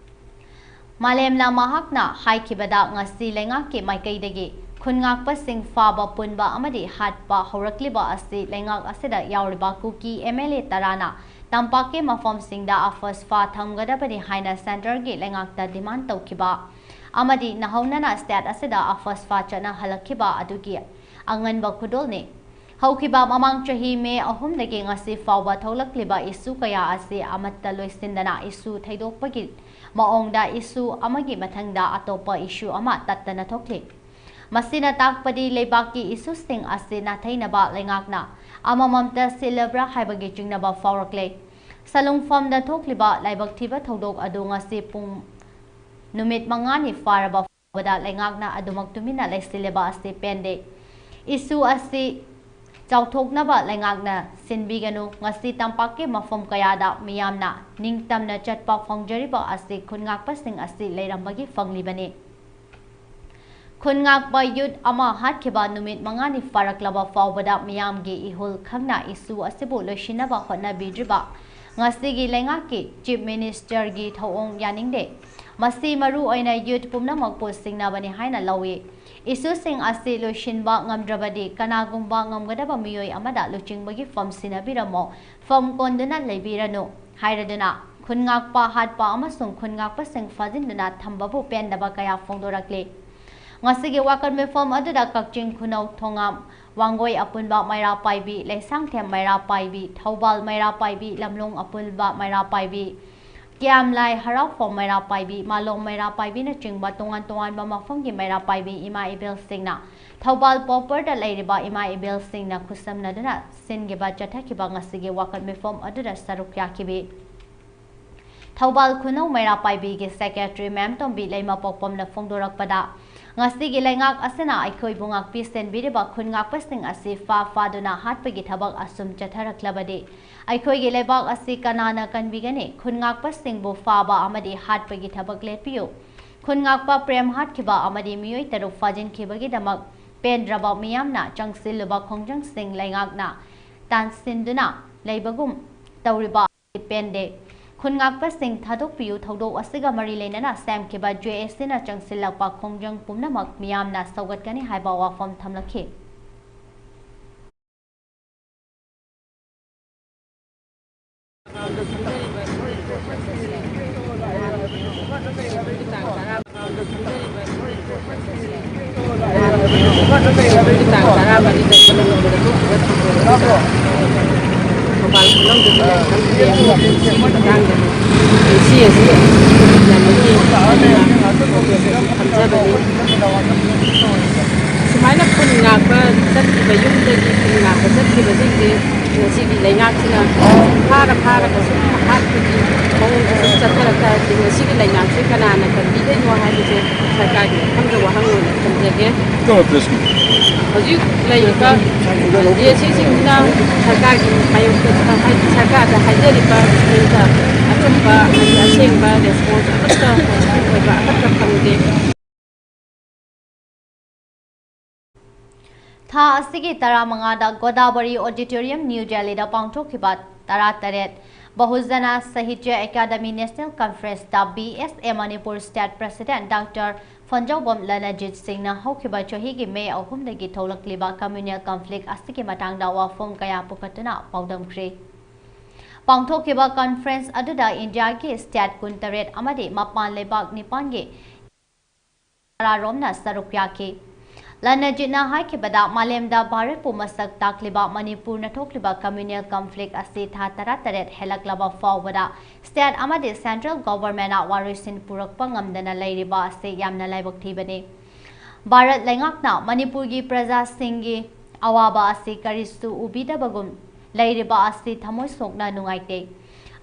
ꯃꯥꯂꯦꯝꯅ ꯃꯍꯥꯛꯅ ꯍꯥꯏꯈꯤꯕꯗ ꯉꯁꯤ ꯂꯩꯉꯥꯛꯀꯤ ꯃꯥꯏꯀꯩꯗꯒꯤ ꯈꯨꯟ ꯉꯥꯛꯄꯁꯤꯡ ꯐꯥꯕ ꯄꯨꯟꯕ ꯑꯃꯗꯤ ꯍꯥꯠꯄ ꯍꯧꯔꯛꯂꯤꯕ ꯑꯁꯤ ꯂꯩꯉꯥꯛ ꯑꯁꯤꯗ ꯌꯥꯎꯔꯤꯕ ꯀꯨꯀꯤ MLA ꯇꯔꯥꯅ ꯇꯝꯄꯥꯛꯀꯤ ꯃꯐꯝꯁꯤꯡꯗ ꯑꯐꯁꯐꯥ ꯊꯝꯒꯗꯕꯅꯤ ꯍꯥꯏꯅ centreꯒꯤ ꯂꯩꯉꯥꯛꯇ demand ꯇꯧꯈꯤꯕ ꯑꯃꯗꯤ ꯅꯧꯍꯧꯅꯅ state ꯑꯁꯤꯗ ꯑꯐꯁꯐꯥ ꯆꯠꯅꯍꯜꯂꯛꯈꯤꯕ ꯑꯗꯨꯒꯤ ꯑꯉꯟꯕ ꯈꯨꯗꯣꯜꯅꯤ꯫ ꯍꯧꯈꯤꯕ ꯃꯃꯥꯡ ꯆꯍꯤ May ꯑꯍꯨꯝꯗꯒꯤ ꯉꯁꯤ ꯐꯥꯎꯕ ꯊꯣꯛꯂꯛꯂꯤꯕ issue ꯀꯌꯥ ꯑꯁꯤ ꯑꯃꯠꯇ ꯂꯣꯏꯁꯤꯟꯗꯅ issue ꯊꯩꯗꯣꯛꯄꯒꯤ ꯃꯑꯣꯡꯗ issue ꯑꯃꯒꯤ ꯃꯊꯪꯗ ꯑꯇꯣꯞꯄ issue ꯑꯃ ꯇꯠꯇꯅ ꯊꯣꯛꯂꯤ꯫ ꯃꯁꯤꯅ ꯇꯥꯛꯄꯗꯤ ꯂꯩꯕꯥꯛꯀꯤ issueꯁꯤꯡ ꯑꯁꯤ ꯅꯥꯊꯩꯅꯕ ꯂꯩꯉꯥꯛꯅ ꯑꯃꯃꯝꯇ ꯁꯤꯜꯂꯕ꯭ꯔꯥ ꯍꯥꯏꯕꯒꯤ ꯆꯤꯡꯅꯕ ꯐꯥꯎꯔꯛꯂꯦ꯫ ꯁꯂꯨꯡꯐꯝꯗ ꯊꯣꯛꯂꯤꯕ ꯂꯥꯏꯕꯛ ꯊꯤꯕ ꯊꯧꯗꯣꯛ ꯑꯗꯨ ꯉꯁꯤ ꯄꯨꯡ ꯅꯨꯃꯤꯠ ꯃꯉꯥꯅꯤ ꯐꯥꯔꯕ ꯐꯥꯎꯕꯗ ꯂꯩꯉꯥꯛꯅ ꯑꯗꯨꯃꯛ ꯇꯨꯃꯤꯟꯅ ꯂꯩꯁꯤꯜꯂꯤꯕ ꯑꯁꯤ ꯄꯦꯟꯗꯦ꯫ Issue ꯑꯁꯤ ꯆꯥꯎꯊꯣꯛꯅꯕ ꯂꯩꯉꯥꯛꯅ ꯁꯤꯟꯕꯤꯒꯅꯨ꯫ ꯉꯁꯤ ꯇꯝꯄꯥꯛꯀꯤ ꯃꯐꯝ ꯀꯌꯥꯗ ꯃꯤꯌꯥꯝꯅ ꯅꯤꯡꯇꯝꯅ ꯆꯠꯄ ꯐꯪꯖꯔꯤꯕ ꯑꯁꯤ ꯈꯨꯟ ꯉꯥꯛꯄꯁꯤꯡ ꯑꯁꯤ ꯂꯩꯔꯝꯕꯒꯤ ꯐꯪꯂꯤꯕꯅꯤ꯫ ꯈꯨꯟ ꯉꯥꯛꯄ youth ꯑꯃ ꯍꯥꯠꯈꯤꯕ ꯅꯨꯃꯤꯠ ꯃꯉꯥꯅꯤ ꯐꯥꯔꯛꯂꯕ ꯐꯥꯎꯕꯗ ꯃꯤꯌꯥꯝꯒꯤ ꯏꯍꯨꯜ ꯈꯪꯅ issue ꯑꯁꯤꯕꯨ ꯂꯣꯏꯁꯤꯟꯅꯕ ꯍꯣꯠꯅꯕꯤꯗ꯭ꯔꯤꯕ ꯉꯁꯤꯒꯤ ꯂꯩꯉꯥꯛꯀꯤ Chief Ministerꯒꯤ ꯊꯧꯑꯣꯡ ꯌꯥꯅꯤꯡꯗꯦ꯫ ꯃꯁꯤ ꯃꯔꯨ ꯑꯣꯏꯅ youth ꯄꯨꯝꯅꯃꯛꯄꯨ ꯁꯤꯡꯅꯕꯅꯤ ꯍꯥꯏꯅ ꯂꯧꯏ꯫ Issueꯁꯤꯡ ꯑꯁꯤ ꯂꯣꯏꯁꯤꯟꯕ ꯉꯝꯗ꯭ꯔꯕꯗꯤ ꯀꯅꯥꯒꯨꯝꯕ ꯉꯝꯒꯗꯕ ꯃꯤꯑꯣꯏ ꯑꯃꯗ ꯂꯨꯆꯤꯡꯕꯒꯤ ꯐꯝ ꯁꯤꯟꯅꯕꯤꯔꯝꯃꯣ, ꯐꯝ ꯀꯣꯟꯗꯨꯅ ꯂꯩꯕꯤꯔꯅꯨ ꯍꯥꯏꯔꯗꯨꯅ ꯈꯨꯟ ꯉꯥꯛꯄ ꯍꯥꯠꯄ ꯑꯃꯁꯨꯡ ꯈꯨꯟ ꯉꯥꯛꯄꯁꯤꯡ ꯐꯥꯖꯤꯟꯗꯨꯅ ꯊꯝꯕꯕꯨ ꯄꯦꯟꯗꯕ ꯀꯌꯥ ꯐꯣꯡꯗꯣꯔꯛꯂꯤ꯫ ꯉꯁꯤꯒꯤ ꯋꯥꯀꯠ ꯃꯤꯐꯝ ꯑꯗꯨꯗ ꯀꯛꯆꯤꯡ ꯈꯨꯅꯧ ꯊꯣꯉꯥꯝ ꯋꯥꯡꯒꯣꯏ ꯑꯄꯨꯟꯕ ꯃꯩꯔꯥ ꯄꯥꯏꯕꯤ, ꯂꯩꯁꯥꯡꯊꯦꯝ ꯃꯩꯔꯥ ꯄꯥꯏꯕꯤ, ꯊꯧꯕꯥꯜ ꯃꯩꯔꯥ ꯄꯥꯏꯕꯤ, ꯂꯝꯂꯣꯡ ꯑꯄꯨꯟꯕ ꯃꯩꯔꯥ ꯄꯥꯏꯕꯤ, ꯀꯤꯌꯥꯝꯂꯥꯏ ꯍꯔꯥꯎꯐꯝ ꯃꯩꯔꯥ ꯄꯥꯏꯕꯤ, ꯃꯥꯂꯣꯝ ꯃꯩꯔꯥ ꯄꯥꯏꯕꯤꯅꯆꯤꯡꯕ ꯇꯣꯉꯥꯟ ꯇꯣꯉꯥꯟꯕ ꯃꯐꯝꯒꯤ ꯃꯩꯔꯥ ꯄꯥꯏꯕꯤ ꯏꯃꯥ ꯏꯕꯦꯜꯁꯤꯡꯅ ꯊꯧꯕꯥꯜ ꯄꯣꯄꯔꯗ ꯂꯩꯔꯤꯕ ꯏꯃꯥ ꯏꯕꯦꯜꯁꯤꯡꯅ ꯈꯨꯠꯁꯝꯅꯗꯨꯅ ꯁꯤꯟꯈꯤꯕ ꯆꯠꯊꯈꯤꯕ ꯉꯁꯤꯒꯤ ꯋꯥꯀꯠ ꯃꯤꯐꯝ ꯑꯗꯨꯗ ꯁꯔꯨꯛ ꯌꯥꯈꯤꯕꯤ꯫ ꯊꯧꯕꯥꯜ ꯈꯨꯅꯧ ꯃꯩꯔꯥ ꯄꯥꯏꯕꯤꯒꯤ ꯁꯦꯀ꯭ꯔꯦꯇꯔꯤ ꯃꯦꯝ ꯇꯣꯝꯕꯤ ꯂꯩꯃꯄꯣꯛꯄꯝꯅ ꯐꯣꯡꯗꯣꯔꯛꯄꯗ, ꯉꯁꯤꯒꯤ ꯂꯩꯉꯥꯛ ꯑꯁꯤꯅ ꯑꯩꯈꯣꯏꯕꯨ ꯉꯥꯛꯄꯤ ꯁꯦꯟꯕꯤꯔꯤꯕ ꯈꯨꯟ ꯉꯥꯛꯄꯁꯤꯡ ꯑꯁꯤ ꯐꯥ ꯐꯥꯗꯨꯅ ꯍꯥꯠꯄꯒꯤ ꯊꯕꯛ ꯑꯁꯨꯝ ꯆꯠꯊꯔꯛꯂꯕꯗꯤ ꯑꯩꯈꯣꯏꯒꯤ ꯂꯩꯕꯥꯛ ꯑꯁꯤ ꯀꯅꯥꯅ ꯀꯟꯕꯤꯒꯅꯤ? ꯈꯨꯟ ꯉꯥꯛꯄꯁꯤꯡꯕꯨ ꯐꯥꯕ ꯑꯃꯗꯤ ꯍꯥꯠꯄꯒꯤ ꯊꯕꯛ ꯂꯦꯞꯄꯤꯌꯨ꯫ ꯈꯨꯟ ꯉꯥꯛꯄ ꯄ꯭ꯔꯦꯝ ꯍꯥꯠꯈꯤꯕ ꯑꯃꯗꯤ ꯃꯤꯑꯣꯏ ꯇꯔꯨꯛ ꯐꯥꯖꯤꯟꯈꯤꯕꯒꯤꯗꯃꯛ ꯄꯦꯟꯗ꯭ꯔꯕ ꯃꯤꯌꯥꯝꯅ ꯆꯪꯁꯤꯜꯂꯨꯕ ꯈꯣꯡꯖꯪꯁꯤꯡ ꯂꯩꯉꯥꯛꯅ ꯇꯥꯟꯁꯤꯟꯗꯨꯅ ꯂꯩꯕꯒꯨꯝ ꯇꯧꯔꯤꯕ ꯄꯦꯟꯗꯦ꯫ ꯈꯨꯟ ꯉꯥꯛꯄꯁꯤꯡ ꯊꯥꯗꯣꯛꯄꯤꯌꯨ꯫ ꯊꯧꯗꯣꯛ ꯑꯁꯤꯒ ꯃꯔꯤ ꯂꯩꯅꯅ ꯁꯦꯝꯈꯤꯕ ꯖꯦ ꯑꯦ ꯁꯤꯅ ꯆꯪꯁꯤꯜꯂꯛꯄ ꯈꯣꯡꯖꯪ ꯄꯨꯝꯅꯃꯛ ꯃꯤꯌꯥꯝꯅ ꯁꯧꯒꯠꯀꯅꯤ ꯍꯥꯏꯕ ꯋꯥꯐꯝ ꯊꯝꯂꯛꯈꯤ꯫ ꯇꯥꯡ ꯇꯔꯥꯃꯔꯤꯗ ꯊꯣꯛꯈꯤꯕ ꯊꯧꯗꯣꯛ ꯑꯗꯨꯗ ꯊꯧꯕꯥꯜ ꯈꯨꯅꯧꯗꯒꯤ ꯂꯩꯔꯛꯐꯝ ꯁꯤꯒꯤ ꯃꯇꯥꯡꯗ ꯉꯁꯤ ꯑꯁꯤ ꯌꯥꯝꯅ ꯊꯝꯖꯕꯅꯤ꯫ ꯁꯨꯃꯥꯏꯅ ꯈꯨꯟ ꯉꯥꯛꯄ ꯆꯠꯈꯤꯕ, ꯌꯨꯝꯗꯒꯤ ꯈꯨꯟ ꯉꯥꯛꯄ ꯆꯠꯈꯤꯕꯁꯤꯡꯁꯦ ꯉꯁꯤꯒꯤ ꯂꯩꯉꯥꯛꯁꯤꯅ ꯐꯥꯔ ꯐꯥꯔꯒ ꯁꯨꯝ ꯍꯥꯠꯄꯒꯤ ꯃꯑꯣꯡꯗ ꯁꯨꯝ ꯆꯠꯊꯔꯛ ꯇꯥꯔꯗꯤ ꯉꯁꯤꯒꯤ ꯂꯩꯉꯥꯛꯁꯦ ꯀꯅꯥꯅ ꯀꯟꯕꯤꯗꯣꯏꯅꯣ ꯍꯥꯏꯕꯁꯦ ꯁꯔꯀꯥꯔꯒꯤ ꯃꯐꯝꯗ ꯋꯥꯍꯪ ꯑꯣꯏꯅ ꯊꯝꯖꯒꯦ꯫ ꯍꯧꯖꯤꯛ ꯂꯩꯔꯤꯕ ꯖꯦ ꯑꯦ ꯁꯤꯁꯤꯡꯁꯤꯅ ꯁꯔꯀꯥꯔꯒꯤ ꯃꯥꯌꯣꯛꯇ, ꯍꯥꯏꯗꯤ ꯁꯔꯀꯥꯔꯗ ꯍꯥꯏꯖꯔꯤꯕ ꯃꯑꯣꯡꯗ ꯑꯆꯨꯝꯕ, ꯍꯥꯏꯗꯤ ꯑꯁꯦꯡꯕ ꯔꯦꯁꯄꯣꯟꯁ ꯑꯃꯠꯇ, ꯄꯣꯖꯤꯇꯤꯚ ꯑꯣꯏꯕ ꯑꯃꯠꯇ ꯐꯪꯗꯦ꯫ ꯊꯥ ꯑꯁꯤꯒꯤ ꯇꯔꯥꯃꯉꯥꯗ ꯒꯣꯗꯥꯕꯔꯤ ꯑꯣꯗꯤꯇꯣꯔꯤꯌꯝ, ꯅ꯭ꯌꯨ ꯗꯦꯜꯂꯤꯗ ꯄꯥꯡꯊꯣꯛꯈꯤꯕ ꯇꯔꯥꯇꯔꯦꯠ ꯕꯍꯨꯖꯅ ꯁꯥꯍꯤꯇ꯭ꯌ ꯑꯦꯀꯥꯗꯃꯤ ꯅꯦꯁꯅꯦꯜ ꯀꯟꯐꯔꯦꯟꯁꯇ ꯕꯤ ꯑꯦꯁ ꯑꯦ ꯃꯅꯤꯄꯨꯔ ꯁ꯭ꯇꯦꯠ ꯄ꯭ꯔꯁꯤꯗꯦꯟꯠ ꯗꯥꯛꯇꯔ ꯐꯣꯟꯖꯧꯕꯝ ꯂꯅꯖꯤꯠ ꯁꯤꯡꯅ ꯍꯧꯈꯤꯕ ꯆꯍꯤꯒꯤ ꯃꯦ ꯑꯍꯨꯝꯗꯒꯤ ꯊꯣꯛꯂꯛꯂꯤꯕ ꯀꯝꯃ꯭ꯌꯨꯅꯦꯜ ꯀꯟꯐ꯭ꯂꯤꯛ ꯑꯁꯤꯒꯤ ꯃꯇꯥꯡꯗ ꯋꯥꯐꯝ ꯀꯌꯥ ꯄꯨꯈꯠꯇꯨꯅ ꯄꯥꯎꯗꯝꯈ꯭ꯔꯦ꯫ ꯄꯥꯡꯊꯣꯛꯈꯤꯕ ꯀꯟꯐꯔꯦꯟꯁ ꯑꯗꯨꯗ ꯏꯟꯗꯤꯌꯥꯒꯤ ꯁ꯭ꯇꯦꯠ ꯀꯨꯟꯇꯔꯦꯠ ꯑꯃꯗꯤ ꯃꯄꯥꯟ ꯂꯩꯕꯥꯛ ꯅꯤꯄꯥꯟꯒꯤ ꯇꯔꯥꯔꯣꯝꯅ ꯁꯔꯨꯛ ꯌꯥꯈꯤ꯫ ꯂꯟꯅꯖꯤꯠꯅ ꯍꯥꯏꯈꯤꯕꯗ, ꯃꯥꯂꯦꯝꯗ ꯚꯥꯔꯠꯄꯨ ꯃꯁꯛ ꯇꯥꯛꯂꯤꯕ ꯃꯅꯤꯄꯨꯔꯅ ꯊꯣꯛꯂꯤꯕ communal conflict ꯑꯁꯤ ꯊꯥ ꯇꯔꯥꯇꯔꯦꯠ ꯍꯦꯜꯂꯛꯂꯕ ꯐꯥꯎꯕꯗ state ꯑꯃꯗꯤ central government ꯅ ꯋꯥꯔꯣꯏꯁꯤꯟ ꯄꯨꯔꯛꯄ ꯉꯝꯗꯅ ꯂꯩꯔꯤꯕ ꯑꯁꯤ ꯌꯥꯝꯅ ꯂꯥꯏꯕꯛ ꯊꯤꯕꯅꯤ꯫ ꯚꯥꯔꯠ ꯂꯩꯉꯥꯛꯅ ꯃꯅꯤꯄꯨꯔꯒꯤ ꯄ꯭ꯔꯖꯥꯁꯤꯡꯒꯤ ꯑꯋꯥꯕ ꯑꯁꯤ ꯀꯔꯤꯁꯨ ꯎꯕꯤꯗꯕꯒꯨꯝ ꯂꯩꯔꯤꯕ ꯑꯁꯤ ꯊꯃꯣꯏ ꯁꯣꯛꯅ ꯅꯨꯡꯉꯥꯏꯇꯦ꯫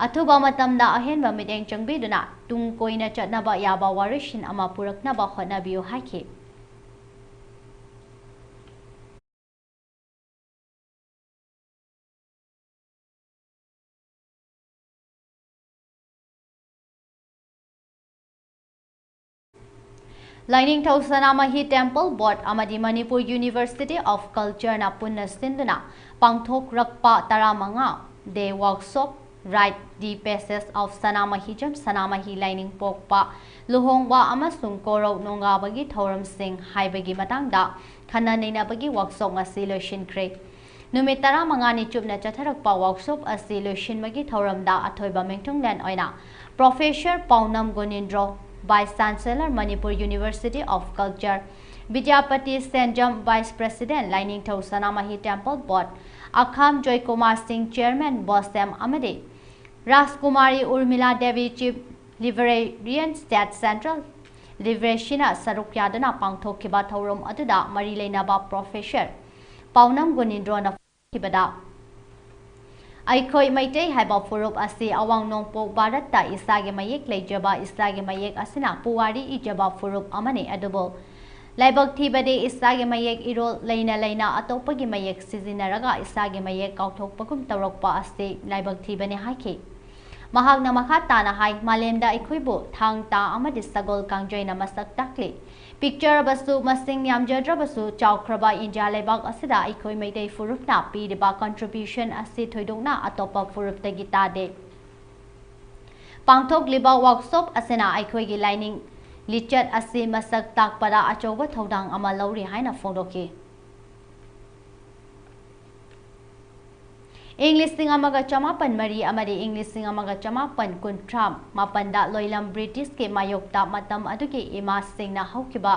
ꯑꯊꯨꯕ ꯃꯇꯝꯗ ꯑꯍꯦꯟꯕ ꯃꯤꯠꯌꯦꯡ ꯆꯪꯕꯤꯗꯨꯅ ꯇꯨꯡ ꯀꯣꯏꯅ ꯆꯠꯅꯕ ꯌꯥꯕ ꯋꯥꯔꯣꯏꯁꯤꯟ ꯑꯃ ꯄꯨꯔꯛꯅꯕ ꯍꯣꯠꯅꯕꯤꯌꯨ ꯍꯥꯏꯈꯤ꯫ ꯂꯥꯏꯅꯤꯡꯊꯧ ꯁꯅꯥꯃꯍꯤ Temple Board ꯑꯃꯗꯤ Manipur University of Culture ꯅ ꯄꯨꯟꯅ ꯁꯤꯟꯗꯨꯅ ꯄꯥꯡꯊꯣꯛꯔꯛꯄ ꯇꯔꯥꯃꯉꯥ day workshop, Rite the Passage of Sanamahism, ꯁꯅꯥꯃꯍꯤ ꯂꯥꯏꯅꯤꯡ ꯄꯣꯛꯄ, ꯂꯨꯍꯣꯡꯕ ꯑꯃꯁꯨꯡ ꯀꯣꯔꯧ ꯅꯣꯡꯒꯥꯕꯒꯤ ꯊꯧꯔꯝꯁꯤꯡ ꯍꯥꯏꯕꯒꯤ ꯃꯇꯥꯡꯗ ꯈꯟꯅ ꯅꯩꯅꯕꯒꯤ workshop ꯉꯁꯤ ꯂꯣꯏꯁꯤꯟꯈ꯭ꯔꯦ꯫ ꯅꯨꯃꯤꯠ ꯇꯔꯥꯃꯉꯥꯅꯤ ꯆꯨꯞꯅ ꯆꯠꯊꯔꯛꯄ workshop ꯑꯁꯤ ꯂꯣꯏꯁꯤꯟꯕꯒꯤ ꯊꯧꯔꯝꯗ ꯑꯊꯣꯏꯕ ꯃꯤꯡꯊꯨꯡꯂꯦꯟ ꯑꯣꯏꯅ Professor ꯄꯥꯎꯅꯝ ꯒꯣꯅꯤꯟꯗ꯭ꯔꯣ, Vice Chancellor, Manipur University of Culture, Bidyapati Senjam, Vice President, Lainingthou Sanamahi Temple Board, ꯑꯈꯥꯝ Joykumar ꯁꯤꯡ, Chairman, ꯕꯣꯁꯦꯝ, ꯑꯃꯗꯤ ꯔꯥꯖꯀꯨꯃꯥꯔꯤ ꯎꯔꯃꯤꯂꯥ Devi, Chief Librarian, State Central Library ꯅ ꯁꯔꯨꯛ ꯌꯥꯗꯨꯅ ꯄꯥꯡꯊꯣꯛꯈꯤꯕ ꯊꯧꯔꯝ ꯑꯗꯨꯗ ꯃꯔꯤ ꯂꯩꯅꯕ Professor ꯄꯥꯎꯅꯝ ꯒꯣꯅꯤꯟꯗ꯭ꯔꯣꯅ ꯈꯤꯕꯗ, ꯑꯩꯈꯣꯏ ꯃꯩꯇꯩ ꯍꯥꯏꯕ ꯐꯨꯔꯨꯞ ꯑꯁꯤ ꯑꯋꯥꯡ ꯅꯣꯡꯄꯣꯛ ꯚꯥꯔꯠꯇ ꯏꯁꯥꯒꯤ ꯃꯌꯦꯛ ꯂꯩꯖꯕ, ꯏꯁꯥꯒꯤ ꯃꯌꯦꯛ ꯑꯁꯤꯅ ꯄꯨꯋꯥꯔꯤ ꯏꯖꯕ ꯐꯨꯔꯨꯞ ꯑꯃꯅꯤ꯫ ꯑꯗꯨꯕꯨ ꯂꯥꯏꯕꯛ ꯊꯤꯕꯗꯤ, ꯏꯁꯥꯒꯤ ꯃꯌꯦꯛ ꯏꯔꯣꯜ ꯂꯩꯅ ꯂꯩꯅ ꯑꯇꯣꯞꯄꯒꯤ ꯃꯌꯦꯛ ꯁꯤꯖꯤꯟꯅꯔꯒ ꯏꯁꯥꯒꯤ ꯃꯌꯦꯛ ꯀꯥꯎꯊꯣꯛꯄꯒꯨꯝ ꯇꯧꯔꯛꯄ ꯑꯁꯤ ꯂꯥꯏꯕꯛ ꯊꯤꯕꯅꯤ ꯍꯥꯏꯈꯤ꯫ ꯃꯍꯥꯛꯅ ꯃꯈꯥ ꯇꯥꯅ ꯍꯥꯏ, ꯃꯥꯂꯦꯝꯗ ꯑꯩꯈꯣꯏꯕꯨ ꯊꯥꯡ ꯇꯥ ꯑꯃꯗꯤ ꯁꯒꯣꯜ ꯀꯥꯡꯖꯩꯅ ꯃꯁꯛ ꯇꯥꯛꯂꯤ꯫ ꯄꯤꯛꯆꯔꯕꯁꯨ, ꯃꯁꯤꯡ ꯌꯥꯝꯖꯗ꯭ꯔꯕꯁꯨ, ꯆꯥꯎꯈ꯭ꯔꯕ ꯏꯟꯗꯤꯌꯥ ꯂꯩꯕꯥꯛ ꯑꯁꯤꯗ ꯑꯩꯈꯣꯏ ꯃꯩꯇꯩ ꯐꯨꯔꯨꯞꯅ ꯄꯤꯔꯤꯕ contribution ꯑꯁꯤ ꯊꯣꯏꯗꯣꯛꯅ ꯑꯇꯣꯞꯄ ꯐꯨꯔꯨꯞꯇꯒꯤ ꯇꯥꯗꯦ꯫ ꯄꯥꯡꯊꯣꯛꯂꯤꯕ workshop ꯑꯁꯤꯅ ꯑꯩꯈꯣꯏꯒꯤ ꯂꯥꯏꯅꯤꯡ ꯂꯤꯆꯠ ꯑꯁꯤ ꯃꯁꯛ ꯇꯥꯛꯄꯗ ꯑꯆꯧꯕ ꯊꯧꯗꯥꯡ ꯑꯃ ꯂꯧꯔꯤ ꯍꯥꯏꯅ ꯐꯣꯡꯗꯣꯛꯈꯤ꯫ ꯏꯪ ꯂꯤꯁꯤꯡ ꯑꯃꯒ ꯆꯃꯥꯄꯟ ꯃꯔꯤ ꯑꯃꯗꯤ ꯏꯪ ꯂꯤꯁꯤꯡ ꯑꯃꯒ ꯆꯃꯥꯄꯟ ꯀꯨꯟꯊ꯭ꯔꯥ ꯃꯥꯄꯟꯗ ꯂꯣꯏꯂꯝ ꯕ꯭ꯔꯤꯇꯤꯁꯀꯤ ꯃꯥꯌꯣꯛꯇ ꯃꯇꯝ ꯑꯗꯨꯒꯤ ꯏꯃꯥꯁꯤꯡꯅ ꯍꯧꯈꯤꯕ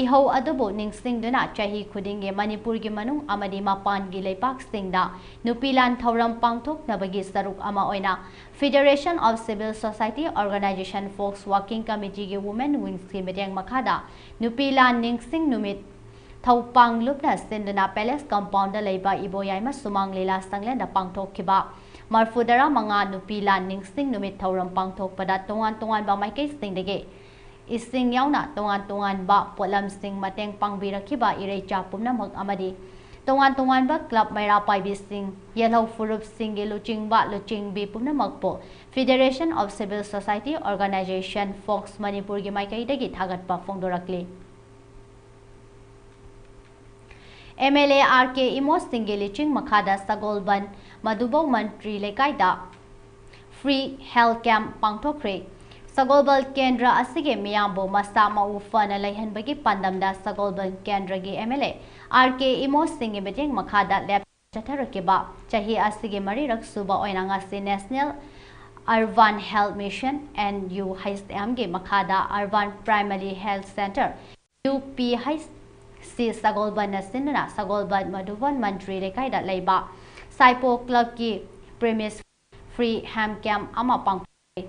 ꯏꯍꯧ ꯑꯗꯨꯕꯨ ꯅꯤꯡꯁꯤꯡꯗꯨꯅ ꯆꯍꯤ ꯈꯨꯗꯤꯡꯒꯤ ꯃꯅꯤꯄꯨꯔꯒꯤ ꯃꯅꯨꯡ ꯑꯃꯗꯤ ꯃꯄꯥꯟꯒꯤ ꯂꯩꯕꯥꯛꯁꯤꯡꯗ ꯅꯨꯄꯤ ꯂꯥꯟ ꯊꯧꯔꯝ ꯄꯥꯡꯊꯣꯛꯅꯕꯒꯤ ꯁꯔꯨꯛ ꯑꯃ ꯑꯣꯏꯅ Federation of Civil Society Organization Fox Working Committeeꯒꯤ Women Wingsꯀꯤ ꯃꯤꯠꯌꯦꯡ ꯃꯈꯥꯗ ꯅꯨꯄꯤ ꯂꯥꯟ ꯅꯤꯡꯁꯤꯡ ꯅꯨꯃꯤꯠ ꯊꯧꯄꯥꯡꯂꯨꯞꯅ ꯁꯤꯟꯗꯨꯅ Palace Compoundꯗ ꯂꯩꯕ ꯏꯕꯣꯌꯥꯏꯃ ꯁꯨꯃꯥꯡ ꯂꯤꯂꯥ ꯁꯪꯂꯦꯟꯗ ꯄꯥꯡꯊꯣꯛꯈꯤꯕ ꯃꯔꯐꯨ ꯇꯔꯥ ꯃꯉꯥ ꯅꯨꯄꯤ ꯂꯥꯟ ꯅꯤꯡꯁꯤꯡ ꯅꯨꯃꯤꯠ ꯊꯧꯔꯝ ꯄꯥꯡꯊꯣꯛꯄꯗ ꯇꯣꯉꯥꯟ ꯇꯣꯉꯥꯟꯕ ꯃꯥꯏꯀꯩꯁꯤꯡꯗꯒꯤ ꯏꯁꯤꯡ ꯌꯥꯎꯅ ꯇꯣꯉꯥꯟ ꯇꯣꯉꯥꯟꯕ ꯄꯣꯠꯂꯝꯁꯤꯡ ꯃꯇꯦꯡ ꯄꯥꯡꯕꯤꯔꯛꯈꯤꯕ ꯏꯔꯩꯆꯥ ꯄꯨꯝꯅꯃꯛ ꯑꯃꯗꯤ ꯇꯣꯉꯥꯟ ꯇꯣꯉꯥꯟꯕ club ꯃꯩꯔꯥ ꯄꯥꯏꯕꯤꯁꯤꯡ, ꯌꯦꯜꯍꯧ ꯐꯨꯔꯨꯞꯁꯤꯡꯒꯤ ꯂꯨꯆꯤꯡꯕ ꯂꯨꯆꯤꯡꯕꯤ ꯄꯨꯝꯅꯃꯛꯄꯨ Federation of Civil Society Organization Fox ꯃꯅꯤꯄꯨꯔꯒꯤ ꯃꯥꯏꯀꯩꯗꯒꯤ ꯊꯥꯒꯠꯄ ꯐꯣꯡꯗꯣꯔꯛꯂꯤ꯫ MLA RK ꯏꯃꯣꯁꯤꯡꯒꯤ ꯂꯤꯆꯤꯡ ꯃꯈꯥꯗ ꯁꯒꯣꯜꯕꯟ ꯃꯙꯨꯕꯧ ꯃꯟꯇ꯭ꯔꯤ ꯂꯩꯀꯥꯏꯗ free health camp ꯄꯥꯡꯊꯣꯛꯈ꯭ꯔꯦ꯫ ꯁꯒꯣꯜꯕꯟ ꯀꯦꯟꯗ꯭ꯔ ꯑꯁꯤꯒꯤ ꯃꯤꯌꯥꯝꯕꯨ ꯃꯁꯥ ꯃꯎ ꯐꯅ ꯂꯩꯍꯟꯕꯒꯤ ꯄꯥꯟꯗꯝꯗ ꯁꯒꯣꯜꯕꯟ ꯀꯦꯟꯗ꯭ꯔꯒꯤ MLA RK ꯏꯃꯣꯁꯤꯡꯒꯤ ꯃꯤꯠꯌꯦꯡ ꯃꯈꯥꯗ ꯂꯦꯞ ꯆꯠꯊꯔꯛꯈꯤꯕ ꯆꯍꯤ ꯑꯁꯤꯒꯤ ꯃꯔꯤꯔꯛ ꯁꯨꯕ ꯑꯣꯏꯅ ꯉꯁꯤ National Urban Health Mission, NUHMꯒꯤ ꯃꯈꯥꯗ Urban Primary Health Centre, UPHC ꯁꯒꯣꯜꯕꯟꯅ ꯁꯤꯟꯗꯨꯅ ꯁꯒꯣꯜꯕꯟ ꯃꯙꯨꯕꯟ ꯃꯟꯇ꯭ꯔꯤ ꯂꯩꯀꯥꯏꯗ ꯂꯩꯕ ꯁꯥꯏꯄꯣ clubꯀꯤ premise free health camp ꯑꯃ ꯄꯥꯡꯊꯣꯛꯈꯤ꯫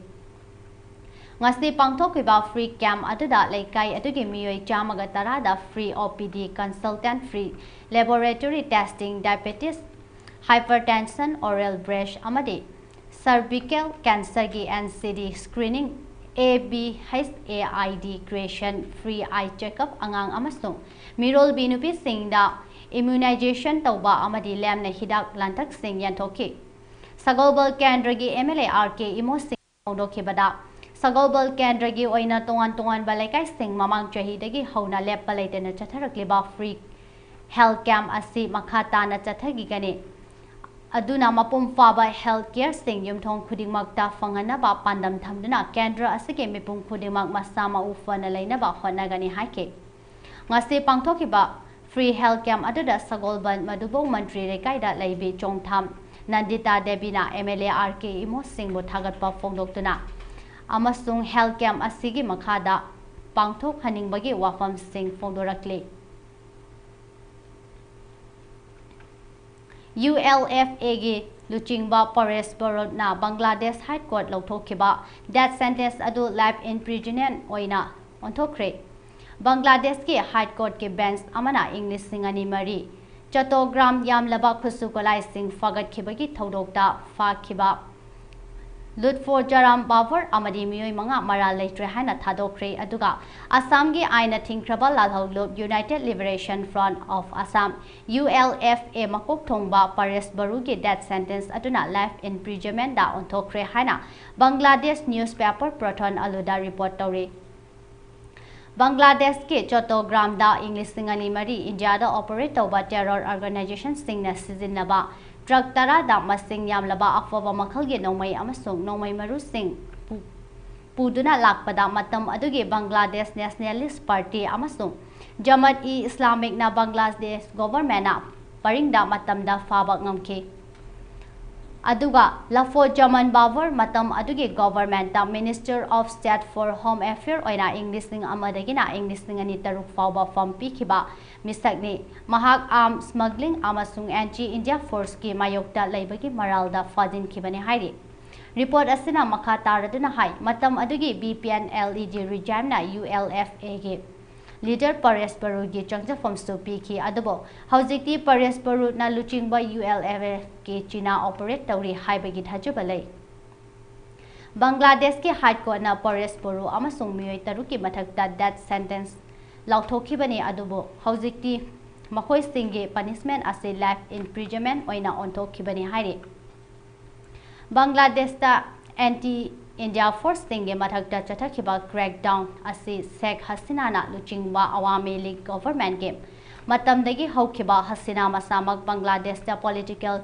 ꯉꯁꯤ ꯄꯥꯡꯊꯣꯛꯈꯤꯕ free camp ꯑꯗꯨꯗ ꯂꯩꯀꯥꯏ ꯑꯗꯨꯒꯤ ꯃꯤꯑꯣꯏ ꯆꯥꯝꯃꯒ ꯇꯔꯥꯗ free OPD consultant, free laboratory testing, diabetes, hypertension, oral brush ꯑꯃꯗꯤ cervical cancerꯒꯤ NCD screening, ABHAID creation, free eye checkup, ꯑꯉꯥꯡ ꯑꯃꯁꯨꯡ ꯃꯤꯔꯣꯜꯕꯤ ꯅꯨꯄꯤꯁꯤꯡꯗ immunization ꯇꯧꯕ ꯑꯃꯗꯤ ꯂꯦꯝꯅ ꯍꯤꯗꯥꯛ ꯂꯥꯡꯊꯛꯁꯤꯡ ꯌꯦꯟꯊꯣꯛꯈꯤ꯫ ꯁꯒꯣꯜꯕꯜ ꯀꯦꯟꯗ꯭ꯔꯒꯤ MLA RK ꯏꯃꯣꯁꯤꯡ ꯐꯣꯡꯗꯣꯛꯈꯤꯕꯗ, ꯁꯒꯣꯜꯕꯜ ꯀꯦꯟꯗ꯭ꯔꯒꯤ ꯑꯣꯏꯅ ꯇꯣꯉꯥꯟ ꯇꯣꯉꯥꯟꯕ ꯂꯩꯀꯥꯏꯁꯤꯡ ꯃꯃꯥꯡ ꯆꯍꯤꯗꯒꯤ ꯍꯧꯅ ꯂꯦꯞꯄ ꯂꯩꯇꯅ ꯆꯠꯊꯔꯛꯂꯤꯕ free health camp ꯑꯁꯤ ꯃꯈꯥ ꯇꯥꯅ ꯆꯠꯊꯈꯤꯒꯅꯤ꯫ ꯑꯗꯨꯅ ꯃꯄꯨꯡ ꯐꯥꯕ health careꯁꯤꯡ ꯌꯨꯝꯊꯣꯡ ꯈꯨꯗꯤꯡꯃꯛꯇ ꯐꯪꯍꯟꯅꯕ ꯄꯥꯟꯗꯝ ꯊꯝꯗꯨꯅ ꯀꯦꯟꯗ꯭ꯔ ꯑꯁꯤꯒꯤ ꯃꯤꯄꯨꯝ ꯈꯨꯗꯤꯡꯃꯛ ꯃꯁꯥ ꯃꯎ ꯐꯅ ꯂꯩꯅꯕ ꯍꯣꯠꯅꯒꯅꯤ ꯍꯥꯏꯈꯤ꯫ ꯉꯁꯤ ꯄꯥꯡꯊꯣꯛꯈꯤꯕ free health camp ꯑꯗꯨꯗ ꯁꯒꯣꯜꯕꯟ ꯃꯙꯨꯕꯧ ꯃꯟꯇ꯭ꯔꯤ ꯂꯩꯀꯥꯏꯗ ꯂꯩꯕꯤ ꯆꯣꯡꯊꯥꯝ ꯅꯟꯗꯤꯇꯥ ꯗꯦꯕꯤꯅ ꯑꯦꯝ ꯑꯦꯜ ꯑꯦ ꯑꯥꯔ ꯀꯦ ꯏꯃꯣꯁꯤꯡꯕꯨ ꯊꯥꯒꯠꯄ ꯐꯣꯡꯗꯣꯛꯇꯨꯅ ꯑꯃꯁꯨꯡ ꯍꯦꯜꯊ ꯀꯦꯝꯞ ꯑꯁꯤꯒꯤ ꯃꯈꯥꯗ ꯄꯥꯡꯊꯣꯛꯍꯟꯅꯤꯡꯕꯒꯤ ꯋꯥꯐꯝꯁꯤꯡ ꯐꯣꯡꯗꯣꯔꯛꯂꯤ꯫ ꯌꯨ ꯑꯦꯜ ꯑꯦꯐ ꯑꯦꯒꯤ ꯂꯨꯆꯤꯡꯕ ꯄꯔꯦꯁ ꯕꯔꯨꯗꯅ ꯕꯪꯒ꯭ꯂꯥꯗꯦꯁ ꯍꯥꯏ ꯀꯣꯔꯠ ꯂꯧꯊꯣꯛꯈꯤꯕ ꯗꯦꯊ ꯁꯦꯟꯇꯦꯟꯁ ꯑꯗꯨ ꯂꯥꯏꯐ ꯏꯝꯄ꯭ꯔꯤꯖꯟꯃꯦꯟ ꯑꯣꯏꯅ ꯑꯣꯟꯊꯣꯛꯈ꯭ꯔꯦ꯫ ꯕꯪꯒ꯭ꯂꯥꯗꯦꯁꯀꯤ ꯍꯥꯏ ꯀꯣꯔꯠꯀꯤ ꯕꯦꯟꯆ ꯑꯃꯅ ꯏꯪ ꯂꯤꯁꯤꯡ ꯑꯅꯤ ꯃꯔꯤ ꯆꯇꯣꯒ꯭ꯔꯥꯝ ꯌꯥꯝꯂꯕ ꯈꯨꯠꯁꯨ ꯈꯨꯠꯂꯥꯏꯁꯤꯡ ꯐꯥꯒꯠꯈꯤꯕꯒꯤ ꯊꯧꯗꯣꯛꯇ ꯐꯥꯈꯤꯕ ꯂꯨꯠꯐꯣ ꯖꯔꯥꯝ ꯕꯥꯕꯔ ꯑꯃꯗꯤ ꯃꯤꯑꯣꯏ ꯃꯉꯥ ꯃꯔꯥꯜ ꯂꯩꯇ꯭ꯔꯦ ꯍꯥꯏꯅ ꯊꯥꯗꯣꯛꯈ꯭ꯔꯦ꯫ ꯑꯗꯨꯒ ꯑꯁꯥꯝꯒꯤ ꯑꯥꯏꯟꯅ ꯊꯤꯡꯈ꯭ꯔꯕ ꯂꯥꯜꯍꯧꯂꯨꯞ United Liberation Front of Assam, U L F A, ꯃꯀꯣꯛ ꯊꯣꯡꯕ ꯄꯔꯦꯁ ꯕꯔꯨꯒꯤ ꯗꯦꯊ ꯁꯦꯟꯇꯦꯟꯁ ꯑꯗꯨꯅ ꯂꯥꯏꯐ ꯏꯝꯄ꯭ꯔꯤꯖꯟꯃꯦꯟꯗ ꯑꯣꯟꯊꯣꯛꯈ꯭ꯔꯦ ꯍꯥꯏꯅ ꯕꯪꯒ꯭ꯂꯥꯗꯦꯁ ꯅ꯭ꯌꯨꯁ ꯄꯦꯄꯔ ꯄ꯭ꯔꯣꯊꯣꯟ ꯑꯂꯨꯗ ꯔꯤꯄꯣꯔꯠ ꯇꯧꯔꯤ꯫ ꯕꯪꯒ꯭ꯂꯥꯗꯦꯁꯀꯤ ꯆꯣꯇꯣꯒ꯭ꯔꯥꯝꯗ ꯏꯪ ꯂꯤꯁꯤꯡ ꯑꯅꯤ ꯃꯔꯤ ꯏꯟꯗꯤꯌꯥꯗ ꯑꯣꯄꯔꯦꯠ ꯇꯧꯕ ꯇꯦꯔꯣꯔ ꯑꯣꯔꯒꯅꯥꯏꯖꯦꯁꯟꯁꯤꯡꯅ ꯁꯤꯖꯤꯟꯅꯕ ꯇ꯭ꯔꯛ ꯇꯔꯥꯗ ꯃꯁꯤꯡ ꯌꯥꯝꯂꯕ ꯑꯐꯕ ꯃꯈꯜꯒꯤ ꯅꯣꯡꯃꯩ ꯑꯃꯁꯨꯡ ꯅꯣꯡꯃꯩ ꯃꯔꯨꯁꯤꯡ ꯄꯨ-, ꯄꯨꯗꯨꯅ ꯂꯥꯛꯄꯗ ꯃꯇꯝ ꯑꯗꯨꯒꯤ ꯕꯪꯒ꯭ꯂꯥꯗꯦꯁ ꯅꯦꯁꯅꯦꯂꯤꯁ ꯄꯥꯔꯇꯤ ꯑꯃꯁꯨꯡ ꯖꯃꯠ ꯏ ꯏꯁꯂꯥꯃꯤꯛꯅ ꯕꯪꯒ꯭ꯂꯥꯗꯦꯁ ꯒꯣꯚꯔꯟꯃꯦꯟꯠꯅ ꯄꯔꯤꯡꯗ ꯃꯇꯝꯗ ꯐꯥꯕ ꯉꯝꯈꯤ꯫ ꯑꯗꯨꯒ ꯂꯐꯣ ꯖꯃꯟ ꯕꯥꯕꯔ ꯃꯇꯝ ꯑꯗꯨꯒꯤ ꯒꯣꯚꯔꯟꯃꯦꯟꯠꯇ Minister of State for Home Affair ꯑꯣꯏꯅ ꯏꯪ ꯂꯤꯁꯤꯡ ꯑꯃꯗꯒꯤꯅ ꯏꯪ ꯂꯤꯁꯤꯡ ꯑꯅꯤ ꯇꯔꯨꯛ ꯐꯥꯎꯕ ꯐꯝ ꯄꯤꯈꯤꯕ ꯃꯤꯁꯛꯅꯤ꯫ ꯃꯍꯥꯛ ꯑꯥꯔꯝ ꯁ꯭ꯃꯒ꯭ꯂꯤꯡ ꯑꯃꯁꯨꯡ ꯑꯦꯟꯇꯤ ꯏꯟꯗꯤꯌꯥ ꯐꯣꯔꯁꯀꯤ ꯃꯥꯌꯣꯛꯇ ꯂꯩꯕꯒꯤ ꯃꯔꯥꯜꯗ ꯐꯥꯖꯤꯟꯈꯤꯕꯅꯤ ꯍꯥꯏꯔꯤ꯫ ꯔꯤꯄꯣꯔꯠ ꯑꯁꯤꯅ ꯃꯈꯥ ꯇꯥꯔꯗꯨꯅ ꯍꯥꯏ, ꯃꯇꯝ ꯑꯗꯨꯒꯤ B P N L E G ꯔꯤꯖꯥꯏꯝꯅ U L F A ꯒꯤ ꯂꯤꯗꯔ ꯄꯔꯦꯁ ꯕꯔꯨꯒꯤ ꯆꯪꯖꯐꯝꯁꯨ ꯄꯤꯈꯤ꯫ ꯑꯗꯨꯕꯨ ꯍꯧꯖꯤꯛꯇꯤ ꯄꯔꯦꯁ ꯕꯔꯨꯅ ꯂꯨꯆꯤꯡꯕ U L F A ꯒꯤ ꯆꯤꯅꯥ ꯑꯣꯄꯔꯦꯠ ꯇꯧꯔꯤ ꯍꯥꯏꯕꯒꯤ ꯊꯥꯖꯕ ꯂꯩ꯫ ꯕꯪꯒ꯭ꯂꯥꯗꯦꯁꯀꯤ ꯍꯥꯏ ꯀꯣꯔꯠꯅ ꯄꯔꯦꯁ ꯕꯔꯨ ꯑꯃꯁꯨꯡ ꯃꯤꯑꯣꯏ ꯇꯔꯨꯛꯀꯤ ꯃꯊꯛꯇ ꯗꯦꯊ ꯁꯦꯟꯇꯦꯟꯁ ꯂꯥꯎꯊꯣꯛꯈꯤꯕꯅꯤ, ꯑꯗꯨꯕꯨ ꯍꯧꯖꯤꯛꯇꯤ ꯃꯈꯣꯏꯁꯤꯡꯒꯤ ꯄꯅꯤꯁꯃꯦꯟꯠ ꯑꯁꯤ ꯂꯥꯏꯐ ꯏꯝꯄ꯭ꯔꯤꯖꯟꯃꯦꯟꯠ ꯑꯣꯏꯅ ꯑꯣꯟꯊꯣꯛꯈꯤꯕꯅꯤ ꯍꯥꯏꯔꯤ꯫ ꯕꯪꯒ꯭ꯂꯥꯗꯦꯁꯇ ꯑꯦꯟꯇꯤ ꯏꯟꯗꯤꯌꯥ ꯐꯣꯔꯁꯁꯤꯡꯒꯤ ꯃꯊꯛꯇ ꯆꯠꯊꯈꯤꯕ ꯀ꯭ꯔꯦꯛꯗꯥꯎꯟ ꯑꯁꯤ ꯁꯦꯈ ꯍꯁꯤꯅꯥꯅ ꯂꯨꯆꯤꯡꯕ ꯑꯋꯥꯃꯤ ꯂꯤꯒ ꯒꯣꯚꯔꯟꯃꯦꯟꯠꯀꯤ ꯃꯇꯝꯗꯒꯤ ꯍꯧꯈꯤꯕ꯫ ꯍꯁꯤꯅꯥ ꯃꯁꯥꯃꯛ ꯕꯪꯒ꯭ꯂꯥꯗꯦꯁꯇ ꯄꯣꯂꯤꯇꯤꯀꯦꯜ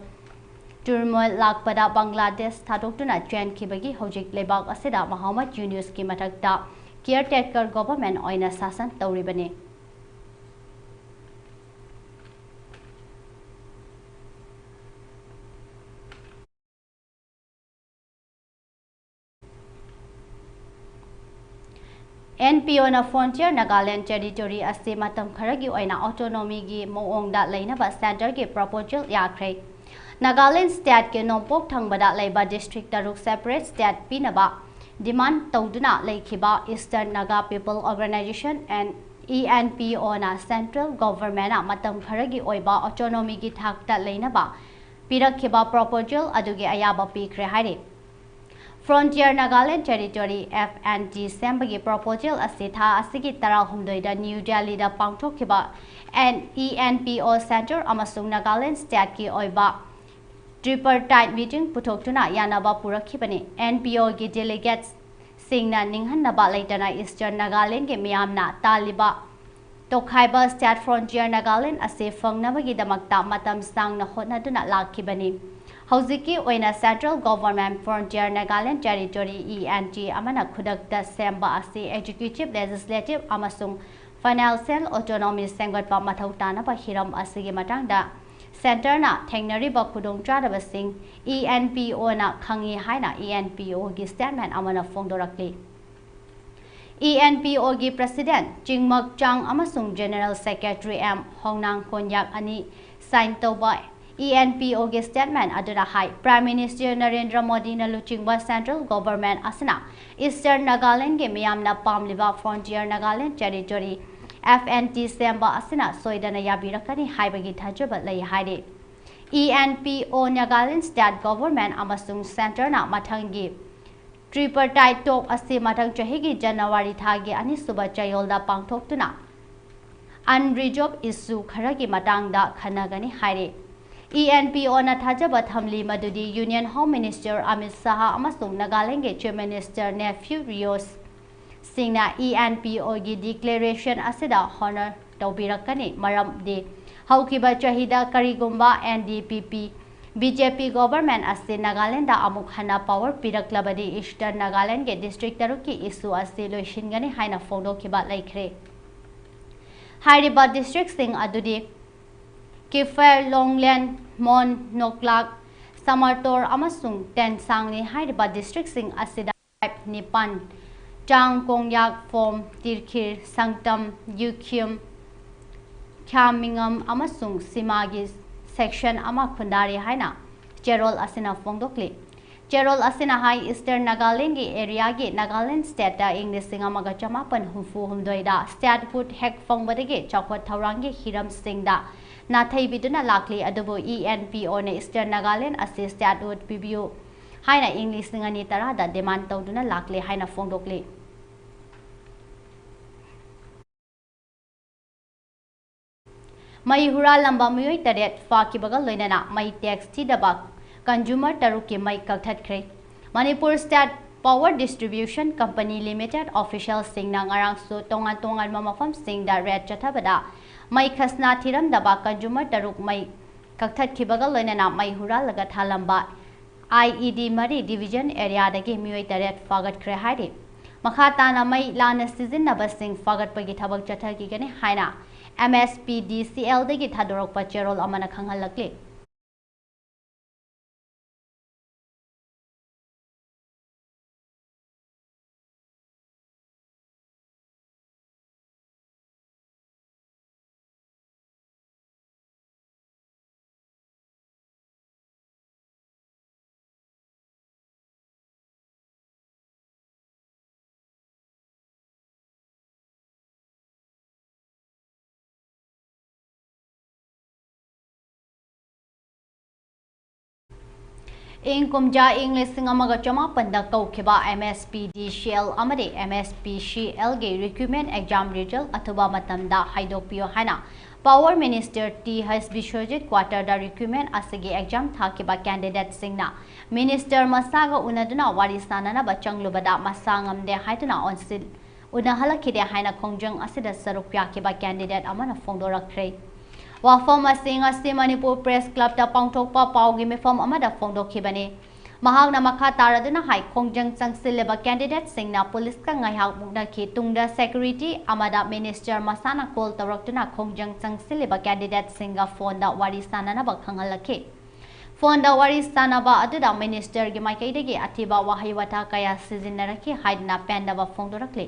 ꯇꯔꯃꯣꯏꯜ ꯂꯥꯛꯄꯗ ꯕꯪꯒ꯭ꯂꯥꯗꯦꯁ ꯊꯥꯗꯣꯛꯇꯨꯅ ꯆꯦꯟꯈꯤꯕꯒꯤ ꯍꯧꯖꯤꯛ ꯂꯩꯕꯥꯛ ꯑꯁꯤꯗ ꯃꯣꯍꯝꯃꯗ ꯌꯨꯅꯨꯁꯀꯤ ꯃꯊꯛꯇ ꯀꯤꯌꯔ ꯇꯦꯀꯔ ꯒꯣꯚꯔꯟꯃꯦꯟꯠ ꯑꯣꯏꯅ ꯁꯥꯁꯟ ꯇꯧꯔꯤꯕꯅꯤ꯫ NPOꯅ Frontier Nagaland Territory ꯑꯁꯤ ꯃꯇꯝ ꯈꯔꯒꯤ ꯑꯣꯏꯅ autonomyꯒꯤ ꯃꯑꯣꯡꯗ ꯂꯩꯅꯕ centreꯒꯤ proposal ꯌꯥꯈ꯭ꯔꯦ꯫ Nagaland stateꯀꯤ ꯅꯣꯡꯄꯣꯛ ꯊꯪꯕꯗ ꯂꯩꯕ district ꯇꯔꯨꯛ separate state ꯄꯤꯅꯕ demand ꯇꯧꯗꯨꯅ ꯂꯩꯈꯤꯕ Eastern Naga People Organization and ENPOꯅ central governmentꯅ ꯃꯇꯝ ꯈꯔꯒꯤ ꯑꯣꯏꯕ autonomyꯒꯤ ꯊꯥꯛꯇ ꯂꯩꯅꯕ ꯄꯤꯔꯛꯈꯤꯕ proposal ꯑꯗꯨꯒꯤ ꯑꯌꯥꯕ ꯄꯤꯈ꯭ꯔꯦ ꯍꯥꯏꯔꯤ꯫ Frontier Nagaland Territory, FNT, ꯁꯦꯝꯕꯒꯤ proposal ꯑꯁꯤ ꯊꯥ ꯑꯁꯤꯒꯤ ꯇꯔꯥꯍꯨꯝꯗꯣꯏꯗ New Delhiꯗ ꯄꯥꯡꯊꯣꯛꯈꯤꯕ ENPO centre ꯑꯃꯁꯨꯡ Nagaland stateꯀꯤ ꯑꯣꯏꯕ tripartite meeting ꯄꯨꯊꯣꯛꯇꯨꯅ ꯌꯥꯅꯕ ꯄꯨꯔꯛꯈꯤꯕꯅꯤ꯫ NPOꯒꯤ delegatesꯁꯤꯡꯅ ꯅꯤꯡꯍꯟꯅꯕ ꯂꯩꯇꯅ Eastern Nagalandꯒꯤ ꯃꯤꯌꯥꯝꯅ ꯇꯥꯜꯂꯤꯕ ꯇꯣꯈꯥꯏꯕ state Frontier Nagaland ꯑꯁꯤ ꯐꯪꯅꯕꯒꯤꯗꯃꯛꯇ ꯃꯇꯝ ꯁꯥꯡꯅ ꯍꯣꯠꯅꯗꯨꯅ ꯂꯥꯛꯈꯤꯕꯅꯤ꯫ ꯍꯧꯖꯤꯛꯀꯤ ꯑꯣꯏꯅ central government Frontier Nagaland Territory, ENT, ꯑꯃꯅ ꯈꯨꯗꯛꯇ ꯁꯦꯝꯕ ꯑꯁꯤ executive, legislative ꯑꯃꯁꯨꯡ financial autonomy ꯁꯦꯝꯒꯠꯄ ꯃꯊꯧ ꯇꯥꯅꯕ ꯍꯤꯔꯝ ꯑꯁꯤꯒꯤ ꯃꯇꯥꯡꯗ centreꯅ ꯊꯦꯡꯅꯔꯤꯕ ꯈꯨꯗꯣꯡꯆꯥꯗꯕꯁꯤꯡ ENPOꯅ ꯈꯪꯏ ꯍꯥꯏꯅ ENPOꯒꯤ statement ꯑꯃꯅ ꯐꯣꯡꯗꯣꯔꯛꯂꯤ꯫ ENPOꯒꯤ president ꯆꯤꯡꯃꯛ ꯆꯥꯡ ꯑꯃꯁꯨꯡ general secretary M ꯍꯣꯡꯅꯥꯡ ꯀꯣꯟꯌꯥꯛ ꯑꯅꯤ sign ꯇꯧꯕ ENPOꯒꯤ statement ꯑꯗꯨꯗ ꯍꯥꯏ, Prime Minister ꯅꯔꯦꯟꯗ꯭ꯔ ꯃꯣꯗꯤꯅ ꯂꯨꯆꯤꯡꯕ central government ꯑꯁꯤꯅ Eastern Nagalandꯒꯤ ꯃꯤꯌꯥꯝꯅ ꯄꯥꯝꯂꯤꯕ Frontier Nagaland Territory, FNT, ꯁꯦꯝꯕ ꯑꯁꯤꯅ ꯁꯣꯏꯗꯅ ꯌꯥꯕꯤꯔꯛꯀꯅꯤ ꯍꯥꯏꯕꯒꯤ ꯊꯥꯖꯕ ꯂꯩ ꯍꯥꯏꯔꯤ꯫ ENPO Nagaland state government ꯑꯃꯁꯨꯡ centreꯅ ꯃꯊꯪꯒꯤ tripartite talk ꯑꯁꯤ ꯃꯊꯪ ꯆꯍꯤꯒꯤ January ꯊꯥꯒꯤ ꯑꯅꯤꯁꯨꯕ ꯆꯌꯣꯜꯗ ꯄꯥꯡꯊꯣꯛꯇꯨꯅ unresolved issue ꯈꯔꯒꯤ ꯃꯇꯥꯡꯗ ꯈꯟꯅꯒꯅꯤ ꯍꯥꯏꯔꯤ꯫ ENPOꯅ ꯊꯥꯖꯕ ꯊꯝꯂꯤ ꯃꯗꯨꯗꯤ Union Home Minister Amit Shah ꯑꯃꯁꯨꯡ Nagalandꯒꯤ Chief Minister Neiphiu Rio ꯁꯤꯡꯅ ENPOꯒꯤ declaration ꯑꯁꯤꯗ honour ꯇꯧꯕꯤꯔꯛꯀꯅꯤ, ꯃꯔꯝꯗꯤ ꯍꯧꯈꯤꯕ ꯆꯍꯤꯗ ꯀꯔꯤꯒꯨꯝꯕ NDPP BJP government ꯑꯁꯤ Nagalandꯗ ꯑꯃꯨꯛ ꯍꯟꯅ power ꯄꯤꯔꯛꯂꯕꯗꯤ Eastern Nagalandꯒꯤ district ꯇꯔꯨꯛꯀꯤ issue ꯑꯁꯤ ꯂꯣꯏꯁꯤꯟꯒꯅꯤ ꯍꯥꯏꯅ ꯐꯣꯡꯗꯣꯛꯈꯤꯕ ꯂꯩꯈ꯭ꯔꯦ꯫ ꯍꯥꯏꯔꯤꯕ districtꯁꯤꯡ ꯑꯗꯨꯗꯤ Kiphire, Longleng, Mon, Noklak, Samartor ꯑꯃꯁꯨꯡ Tensangꯅꯤ꯫ ꯍꯥꯏꯔꯤꯕ districtꯁꯤꯡ ꯑꯁꯤꯗ tribe ꯅꯤꯄꯥꯟ ꯆꯥꯡ, ꯀꯣꯡꯌꯥꯛ, ꯐꯣꯝ, ꯇꯤꯔꯈꯤꯔ, ꯁꯪꯇꯝ, ꯌꯨꯈꯤꯝ, ꯈ꯭ꯌꯥꯃꯤꯉꯝ ꯑꯃꯁꯨꯡ ꯁꯤꯃꯥꯒꯤ section ꯑꯃ ꯈꯨꯟꯗꯥꯔꯤ ꯍꯥꯏꯅ ꯆꯦꯔꯣꯜ ꯑꯁꯤꯅ ꯐꯣꯡꯗꯣꯛꯂꯤ꯫ ꯆꯦꯔꯣꯜ ꯑꯁꯤꯅ ꯍꯥꯏ, Eastern Nagaland ꯒꯤ area ꯒꯤ Nagaland state ꯇ ꯏꯪ ꯂꯤꯁꯤꯡ ꯑꯃꯒ ꯆꯃꯥꯄꯟ ꯍꯨꯝꯐꯨ ꯍꯨꯝꯗꯣꯏꯗ statehood ꯍꯦꯛ ꯐꯪꯕꯗꯒꯤ ꯆꯥꯎꯈꯠ ꯊꯧꯔꯥꯡꯒꯤ ꯍꯤꯔꯝꯁꯤꯡꯗ ꯅꯥꯊꯩꯕꯤꯗꯨꯅ ꯂꯥꯛꯂꯤ, ꯑꯗꯨꯕꯨ E N P O ꯅ Eastern Nagaland ꯑꯁꯤ statehood ꯄꯤꯕꯤꯌꯨ ꯍꯥꯏꯅ ꯏꯪ ꯂꯤꯁꯤꯡ ꯑꯅꯤ ꯇꯔꯥꯗ demand ꯇꯧꯗꯨꯅ ꯂꯥꯛꯂꯤ ꯍꯥꯏꯅ ꯐꯣꯡꯗꯣꯛꯂꯤ꯫ ꯃꯩ ꯍꯨꯔꯥꯜꯂꯝꯕ ꯃꯤꯑꯣꯏ ꯇꯔꯦꯠ ꯐꯥꯈꯤꯕꯒ ꯂꯣꯏꯅꯅ ꯃꯩ tax ꯊꯤꯗꯕ consumer ꯇꯔꯨꯛꯀꯤ ꯃꯩ ꯀꯛꯊꯠꯈ꯭ꯔꯦ꯫ Manipur State Power Distribution Company Limited official ꯁꯤꯡꯅ ꯉꯔꯥꯡꯁꯨ ꯇꯣꯉꯥꯟ ꯇꯣꯉꯥꯟꯕ ꯃꯐꯝꯁꯤꯡꯗ raid ꯆꯠꯊꯕꯗ ꯃꯩ ꯈꯁꯅꯥ ꯊꯤꯔꯝꯗꯕ consumer ꯇꯔꯨꯛ ꯃꯩ ꯀꯛꯊꯠꯈꯤꯕꯒ ꯂꯣꯏꯅꯅ ꯃꯩ ꯍꯨꯔꯥꯜꯂꯒ ꯊꯥꯜꯂꯝꯕ I E D ꯃꯔꯤ division area ꯗꯒꯤ ꯃꯤꯑꯣꯏ ꯇꯔꯦꯠ ꯐꯥꯒꯠꯈ꯭ꯔꯦ ꯍꯥꯏꯔꯤ꯫ ꯃꯈꯥ ꯇꯥꯅ ꯃꯩ ꯂꯥꯟꯅ ꯁꯤꯖꯤꯟꯅꯕꯁꯤꯡ ꯐꯥꯒꯠꯄꯒꯤ ꯊꯕꯛ ꯆꯠꯊꯈꯤꯒꯅꯤ ꯍꯥꯏꯅ M S P D C L ꯗꯒꯤ ꯊꯥꯗꯣꯔꯛꯄ ꯆꯦꯔꯣꯜ ꯑꯃꯅ ꯈꯪꯍꯜꯂꯛꯂꯤ꯫ ꯏꯪ ꯀꯨꯝꯖꯥ ꯏꯪ ꯂꯤꯁꯤꯡ ꯑꯃꯒ ꯆꯃꯥꯄꯟꯗ ꯀꯧꯈꯤꯕ M S P D C L ꯑꯃꯗꯤ M S P C L ꯒꯤ recruitment exam result ꯑꯊꯨꯕ ꯃꯇꯝꯗ ꯍꯥꯏꯗꯣꯛꯄꯤꯌꯨ ꯍꯥꯏꯅ Power Minister T H Biswajit quarter ꯗ recruitment ꯑꯁꯤꯒꯤ exam ꯊꯥꯈꯤꯕ candidate ꯁꯤꯡꯅ minister ꯃꯁꯥꯒ ꯎꯅꯗꯨꯅ ꯋꯥꯔꯤ ꯁꯥꯅꯅꯕ ꯆꯪꯂꯨꯕꯗ ꯃꯁꯥ ꯉꯝꯗꯦ ꯍꯥꯏꯗꯨꯅ ꯑꯣꯟꯁꯤꯜ-, ꯎꯅꯍꯜꯂꯛꯈꯤꯗꯦ ꯍꯥꯏꯅ ꯈꯣꯡꯖꯪ ꯑꯁꯤꯗ ꯁꯔꯨꯛ ꯌꯥꯈꯤꯕ candidate ꯑꯃꯅ ꯐꯣꯡꯗꯣꯔꯛꯈ꯭ꯔꯦ꯫ ꯋꯥꯐꯝ ꯑꯁꯤ ꯉꯁꯤ ꯃꯅꯤꯄꯨꯔ Press Club ꯇ ꯄꯥꯡꯊꯣꯛꯄ ꯄꯥꯎꯒꯤ ꯃꯤꯐꯝ ꯑꯃꯗ ꯐꯣꯡꯗꯣꯛꯈꯤꯕꯅꯤ꯫ ꯃꯍꯥꯛꯅ ꯃꯈꯥ ꯇꯥꯔꯗꯨꯅ ꯍꯥꯏ, ꯈꯣꯡꯖꯪ ꯆꯪꯁꯤꯜꯂꯤꯕ candidate ꯁꯤꯡꯅ police ꯀ ꯉꯥꯏꯍꯥꯛ ꯃꯨꯛꯅꯈꯤ꯫ ꯇꯨꯡꯗ security ꯑꯃꯗ minister ꯃꯁꯥꯅ call ꯇꯧꯔꯛꯇꯨꯅ ꯈꯣꯡꯖꯪ ꯆꯪꯁꯤꯜꯂꯤꯕ candidate ꯁꯤꯡꯒ phone ꯗ ꯋꯥꯔꯤ ꯁꯥꯅꯅꯕ ꯈꯪꯍꯜꯂꯛꯈꯤ꯫ ꯐꯣꯟꯗ ꯋꯥꯔꯤ ꯁꯥꯟꯅꯕ ꯑꯗꯨꯗ ꯃꯤꯅꯤꯁꯇꯔꯒꯤ ꯃꯥꯏꯀꯩꯗꯒꯤ ꯑꯊꯤꯕ ꯋꯥꯍꯩ ꯋꯥꯇꯥ ꯀꯌꯥ ꯁꯤꯖꯤꯟꯅꯔꯛꯈꯤ ꯍꯥꯏꯗꯨꯅ ꯄꯦꯟꯗꯕ ꯐꯣꯡꯗꯣꯔꯛꯂꯤ꯫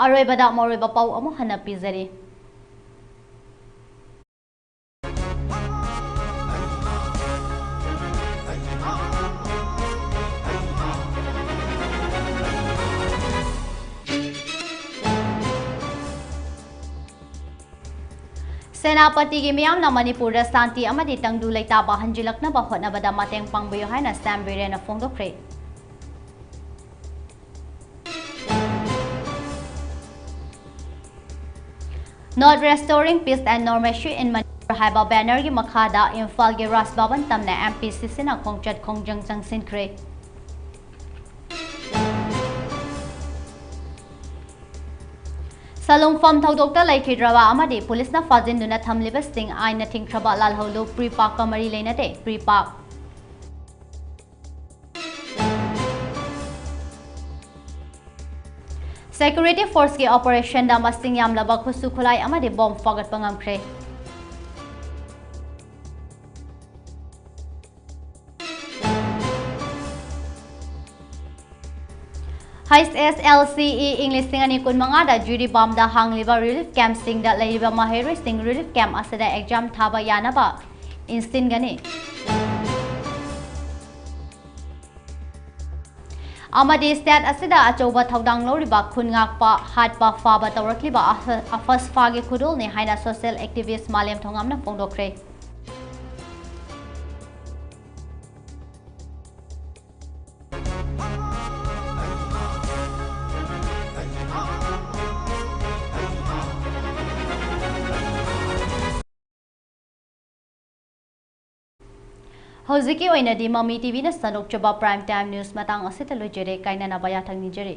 ꯑꯔꯣꯏꯕꯗ ꯃꯔꯨꯑꯣꯏꯕ ꯄꯥꯎ ꯑꯃꯨꯛ ꯍꯟꯅ ꯄꯤꯖꯔꯤ꯫ ꯁꯦꯅꯥꯄꯇꯤꯒꯤ ꯃꯤꯌꯥꯝꯅ ꯃꯅꯤꯄꯨꯔꯗ ꯁꯥꯟꯇꯤ ꯑꯃꯗꯤ ꯇꯪꯗꯨ ꯂꯩꯇꯥꯕ ꯍꯟꯖꯤꯜꯂꯛꯅꯕ ꯍꯣꯠꯅꯕꯗ ꯃꯇꯦꯡ ꯄꯥꯡꯕꯤꯌꯨ ꯍꯥꯏꯅ ꯁ꯭ꯌꯥꯝ ꯕꯤꯔꯦꯟꯅ ꯐꯣꯡꯗꯣꯛꯈ꯭ꯔꯦ꯫ Not Restoring Peace and Normalcy in Manipur ꯍꯥꯏꯕ ꯕꯦꯅꯔꯒꯤ ꯃꯈꯥꯗ ꯏꯝꯐꯥꯜꯒꯤ ꯔꯥꯖ ꯚꯕꯟ ꯇꯝꯅ ꯑꯦꯝ ꯄꯤ ꯁꯤ ꯁꯤꯅ ꯈꯣꯡꯆꯠ ꯈꯣꯡꯖꯪ ꯆꯪꯁꯤꯟꯈ꯭ꯔꯦ꯫ ꯁꯂꯨꯡꯐꯝ ꯊꯧꯗꯣꯛꯇ ꯂꯩꯈꯤꯗ꯭ꯔꯕ ꯑꯃꯗꯤ ꯄꯨꯂꯤꯁꯅ ꯐꯥꯖꯤꯟꯗꯨꯅ ꯊꯝꯂꯤꯕꯁꯤꯡ ꯑꯥꯏꯟꯅ ꯊꯤꯡꯈ꯭ꯔꯕ ꯂꯥꯜꯍꯧꯂꯨ, ꯄ꯭ꯔꯤꯄꯥꯛꯀ ꯃꯔꯤ ꯂꯩꯅꯗꯦ, ꯄ꯭ꯔꯤꯄꯥꯛ꯫ Security Forceꯀꯤ operationꯗ ꯃꯁꯤꯡ ꯌꯥꯝꯂꯕ ꯈꯨꯠꯁꯨ ꯈꯨꯠꯂꯥꯏ ꯑꯃꯗꯤ ꯕꯣꯝ ꯐꯥꯒꯠꯄ ꯉꯝꯈ꯭ꯔꯦ꯫ H S L C E ꯏꯪ ꯂꯤꯁꯤꯡ ꯑꯅꯤ ꯀꯨꯟꯃꯉꯥꯗ ꯖꯤꯔꯤꯕꯥꯝꯗ ꯍꯥꯡꯂꯤꯕ relief campꯁꯤꯡꯗ ꯂꯩꯔꯤꯕ ꯃꯍꯩꯔꯣꯏꯁꯤꯡ relief camp ꯑꯁꯤꯗ exam ꯊꯥꯕ ꯌꯥꯅꯕ ꯏꯟꯁꯤꯟꯒꯅꯤ꯫ ꯑꯃꯗꯤ state ꯑꯁꯤꯗ ꯑꯆꯧꯕ ꯊꯧꯗꯥꯡ ꯂꯧꯔꯤꯕ ꯈꯨꯟ ꯉꯥꯛꯄ, ꯍꯥꯠꯄ, ꯐꯥꯕ ꯇꯧꯔꯛꯂꯤꯕ ꯑꯐ-, ꯑꯐꯁꯐꯥꯒꯤ ꯈꯨꯗꯣꯜꯅꯤ ꯍꯥꯏꯅ social activist ꯃꯥꯂꯦꯝ ꯊꯣꯉꯥꯝꯅ ꯐꯣꯡꯗꯣꯛꯈ꯭ꯔꯦ꯫ ꯍꯧꯖꯤꯛꯀꯤ ꯑꯣꯏꯅꯗꯤ ꯃꯃꯤ ꯇꯤꯚꯤꯅ ꯁꯟꯗꯣꯛꯆꯕ prime time news ꯃꯇꯥꯡ ꯑꯁꯤꯗ ꯂꯣꯏꯖꯔꯦ꯫ ꯀꯥꯏꯅꯅꯕ ꯌꯥꯊꯪ ꯅꯤꯖꯔꯤ꯫